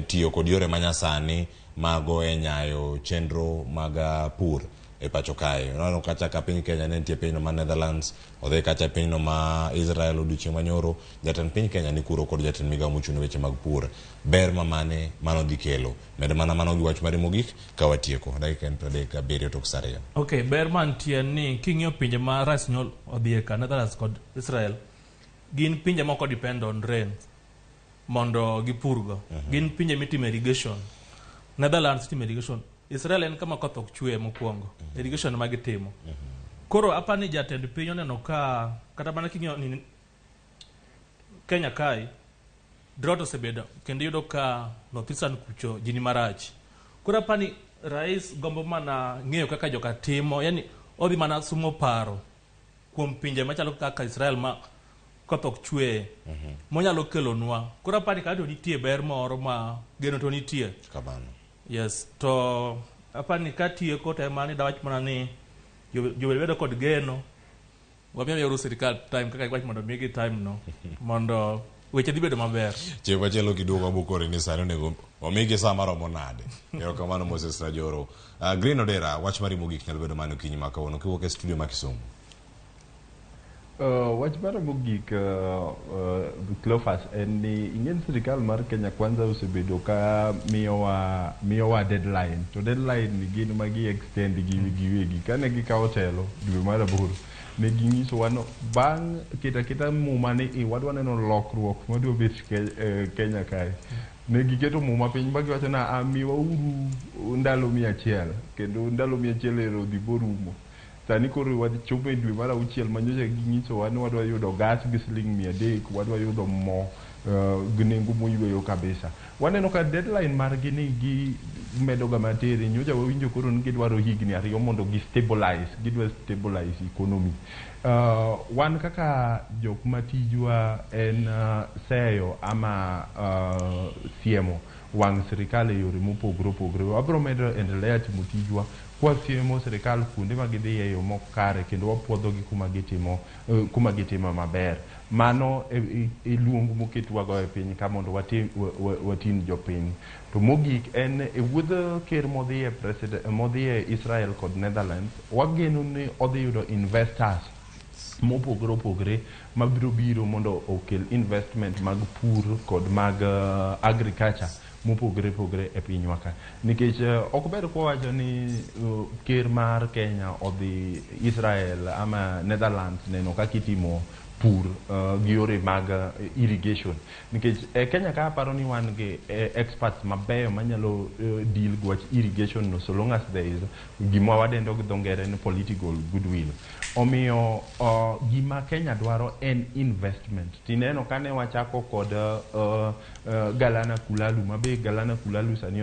tiyo kod yore manyasani mago e nyayo chenro mag pur e pacho kae. Waneno kacha ka piny Kenya ne nitie pinyno mar Netherlands, odhi kacha pinyno ma Israel odiochieng' manyoro, jatend piny Kenya ni kuro kod jatend migawo mochung' ne weche mag pur. Ber ma mane mano dhi kelo? Med mana mano gi wach mari mogik ka watieko. Dakika en 37 tok saa 2. Okay, ber mantie en ni king'iyo pinje ma Rais Nyol odhiye ka, Netherlands kod Israel, gin pinje moko depend on rain mondo gipurgo. Gin pinje mitime irrigation. Netherlands itime irrigation. Israel en kama koth ok chwe mokwongo. Irrigation ema gitimo. Koro apa ni jatend piny oneno ka kata mana king'iyo ni Kenya kae drought osebedo kendo iyudo ka North Eastern kucho ji ni marach. Koro apa ni rais gombo mana ng'eyo kaka joka timo, yani odhi mana sumo paro kuom pinje machalo kaka Israel ma koth ok chwe monyalo kelonwa. Koro apa ni kata to nitie ber moro ma geno to nitie. Kamano. Yes, to apa ni katieko to ema ni dawach mana ni jobed bedo kod geno. Wamiyo uru sirikal time kaka iwach mondo migi time no mondo weche dhi bedo maber. Chieng' machielo kiduogo wabokore ni sani onego wamigi saa maromo nade. Erokamano Moses Rajoro. Green Odera, wach mari mogik nyalo bedo mane okinyi ma kawuono kiwuok e studio ma Kisumu? Wach mara mogik Cleophas en ni ing'e sirikal mar Kenya Kwanza osebedo ka miyowa deadline to deadline ni gin ma gi extend gi giwegi. Kane gikawo telo dwe mar 8 ne ginyisowa no bang' keto aketa muma ni wadwa neno lokruok madwa bet Kenya kae. Ne giketo muma piny ma giwacho na miwa uru ndalo 100 kendo ndalo 100 ero dhi borumo. Sani koro wachopo e dwe mar 6 ma nyocha ginyisowa ni wadwa yudo gas gi siling 300, wadwa yudo mo gi nengo moyweyo kabisa. Waneno ka deadline margi ni gi medo ga matere. Nyocha wawinjo koro ni gidwaro higni 2 mondo gi stabilize, gidwa stabilize economy. Wan kaka jok matijwa en seyo ama siemo wang' sirikal e yore mopogore opogore. Wabro medo endelea timo tijwa kwa siemo sirikal kuonde ma gidhiye e yo mok kare kendo wapuodhogi kuma gitimo maber. Mano e luong moketwago e piny ka mondo watin jopiny. To mogik en e wuodh ker modhiye president modhiye Israel kod Netherlands, wageno ni odhi yudo investors mopogore opogore mabiro biro mondo okel investment mag pur kod mag agriculture mopogore opogore e pinywa ka. Nikech ok ber kwawacho ni ker mar Kenya odhi Israel ama Netherlands neno kaka itimo pur gi yore mag irrigation. Nikech e Kenya ka aparo ni wan gi experts mabeyo manyalo deal gi wach irrigation no so long as there is gima wadendo gi dho ngere ni political goodwill. Omiyo gima Kenya dwaro en investment. Tineno kane wachako kod Galana Kulalu, mabe Galana Kulalu sani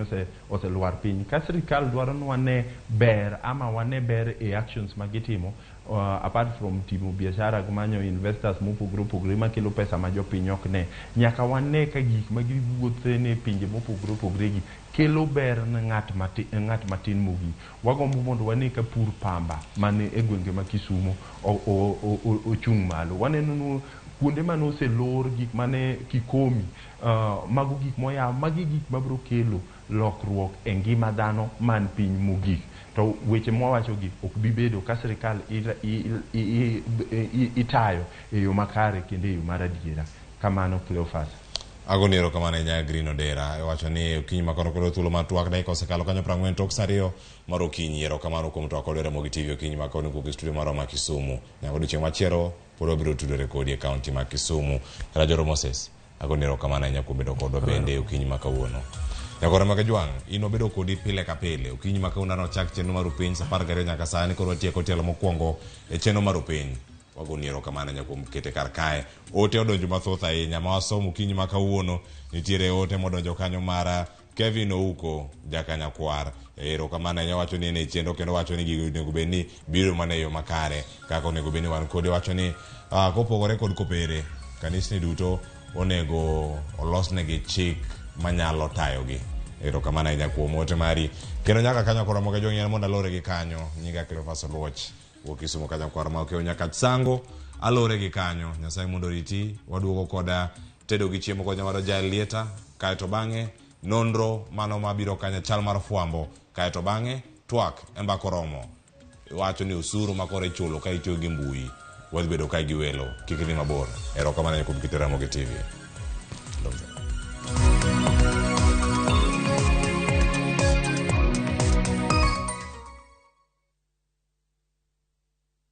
oselwar piny. Ka sirikal dwaro ni wane ber ama wane ber e actions magitimo, apart from timo biashara gi manyo investors mopogore opogore makelo pesa ma jopiny ok ne, nyaka wane ka gik ma giwuothe ne pinje mopogore opogore gi kelo ber ne ng'at matin mogik. Wagombo mondo wane ka pur pamba mane e gwenge ma Kisumo ochung' malo. Waneno ni kuonde mane oselor gik mane Kikomi, mago gik moyaw, magi gik mabiro kelo lokruok e ngima dhano man piny mogik. To weche mwawacho gi ok bi bedo ka sirikal itayo e yo makare kendo e yo mar adiera. Kamano Cleophas. Agoni erokamano ahinya Green Odera. Iwacho ni okinyi ma kono koro thuolo mar twak dakika osekalo kanyo 40 tok saa 2 mar okinyi. Erokamano kuom twak kod Ramogi TV okinyi ma koni kowuok e studio marwa ma Kisumu. Nyaka odiochieng' machielo pod wabiro tudore kodi e kaunti ma Kisumu. Rajoro Moses, agoni erokamano ahinya kuom bedo kodwa bende okinyi ma kawuono. Nyakora mag Jwang', in wabedo kodi pile ka pile. Okinyi ma kawuono nochak chenro mar Upiny saa 12 nyaka sani koro watieko tielo mokwongo e chenro mar Upiny. Wagoni erokamano ahinya kuom kete kar kae. Ote odonjo mathoth ahinya ma wasomo okinyi ma kawuono. Nitiere ote modonjo kanyo mar Kevin Ouko Jakanyakwar erokamano ahinya wacho ni en e chenro kendo wacho ni gigo onego bed ni biro mana e yo makare kaka onego bed ni wan kode wacho ni kopogore kod kopere kanisni duto onego olosnegi chik manyalo tayogi erokamano ahinya kuom ote mari kendo nyaka kanyo koro moga jong'ien mondo alore gi kanyo nyinga Cleophas Oluoch wuok Kisumu kanyo kwar ma okewo nyaka Sango alore gi kanyo Nyasaye mondo oriti waduogo koda tedo gi chiemo kod nyawaro Jael Lieta kaeto bang'e nonro mano mabiro kanyo chal mar fwambo kaeto bang'e twak e mbaka oromo wacho ni osuru ma koro ichulo ka itiyo gi mbui wadhi bedo kae gi welo kik idhi mabor erokamano kuom kite Ramogi TV.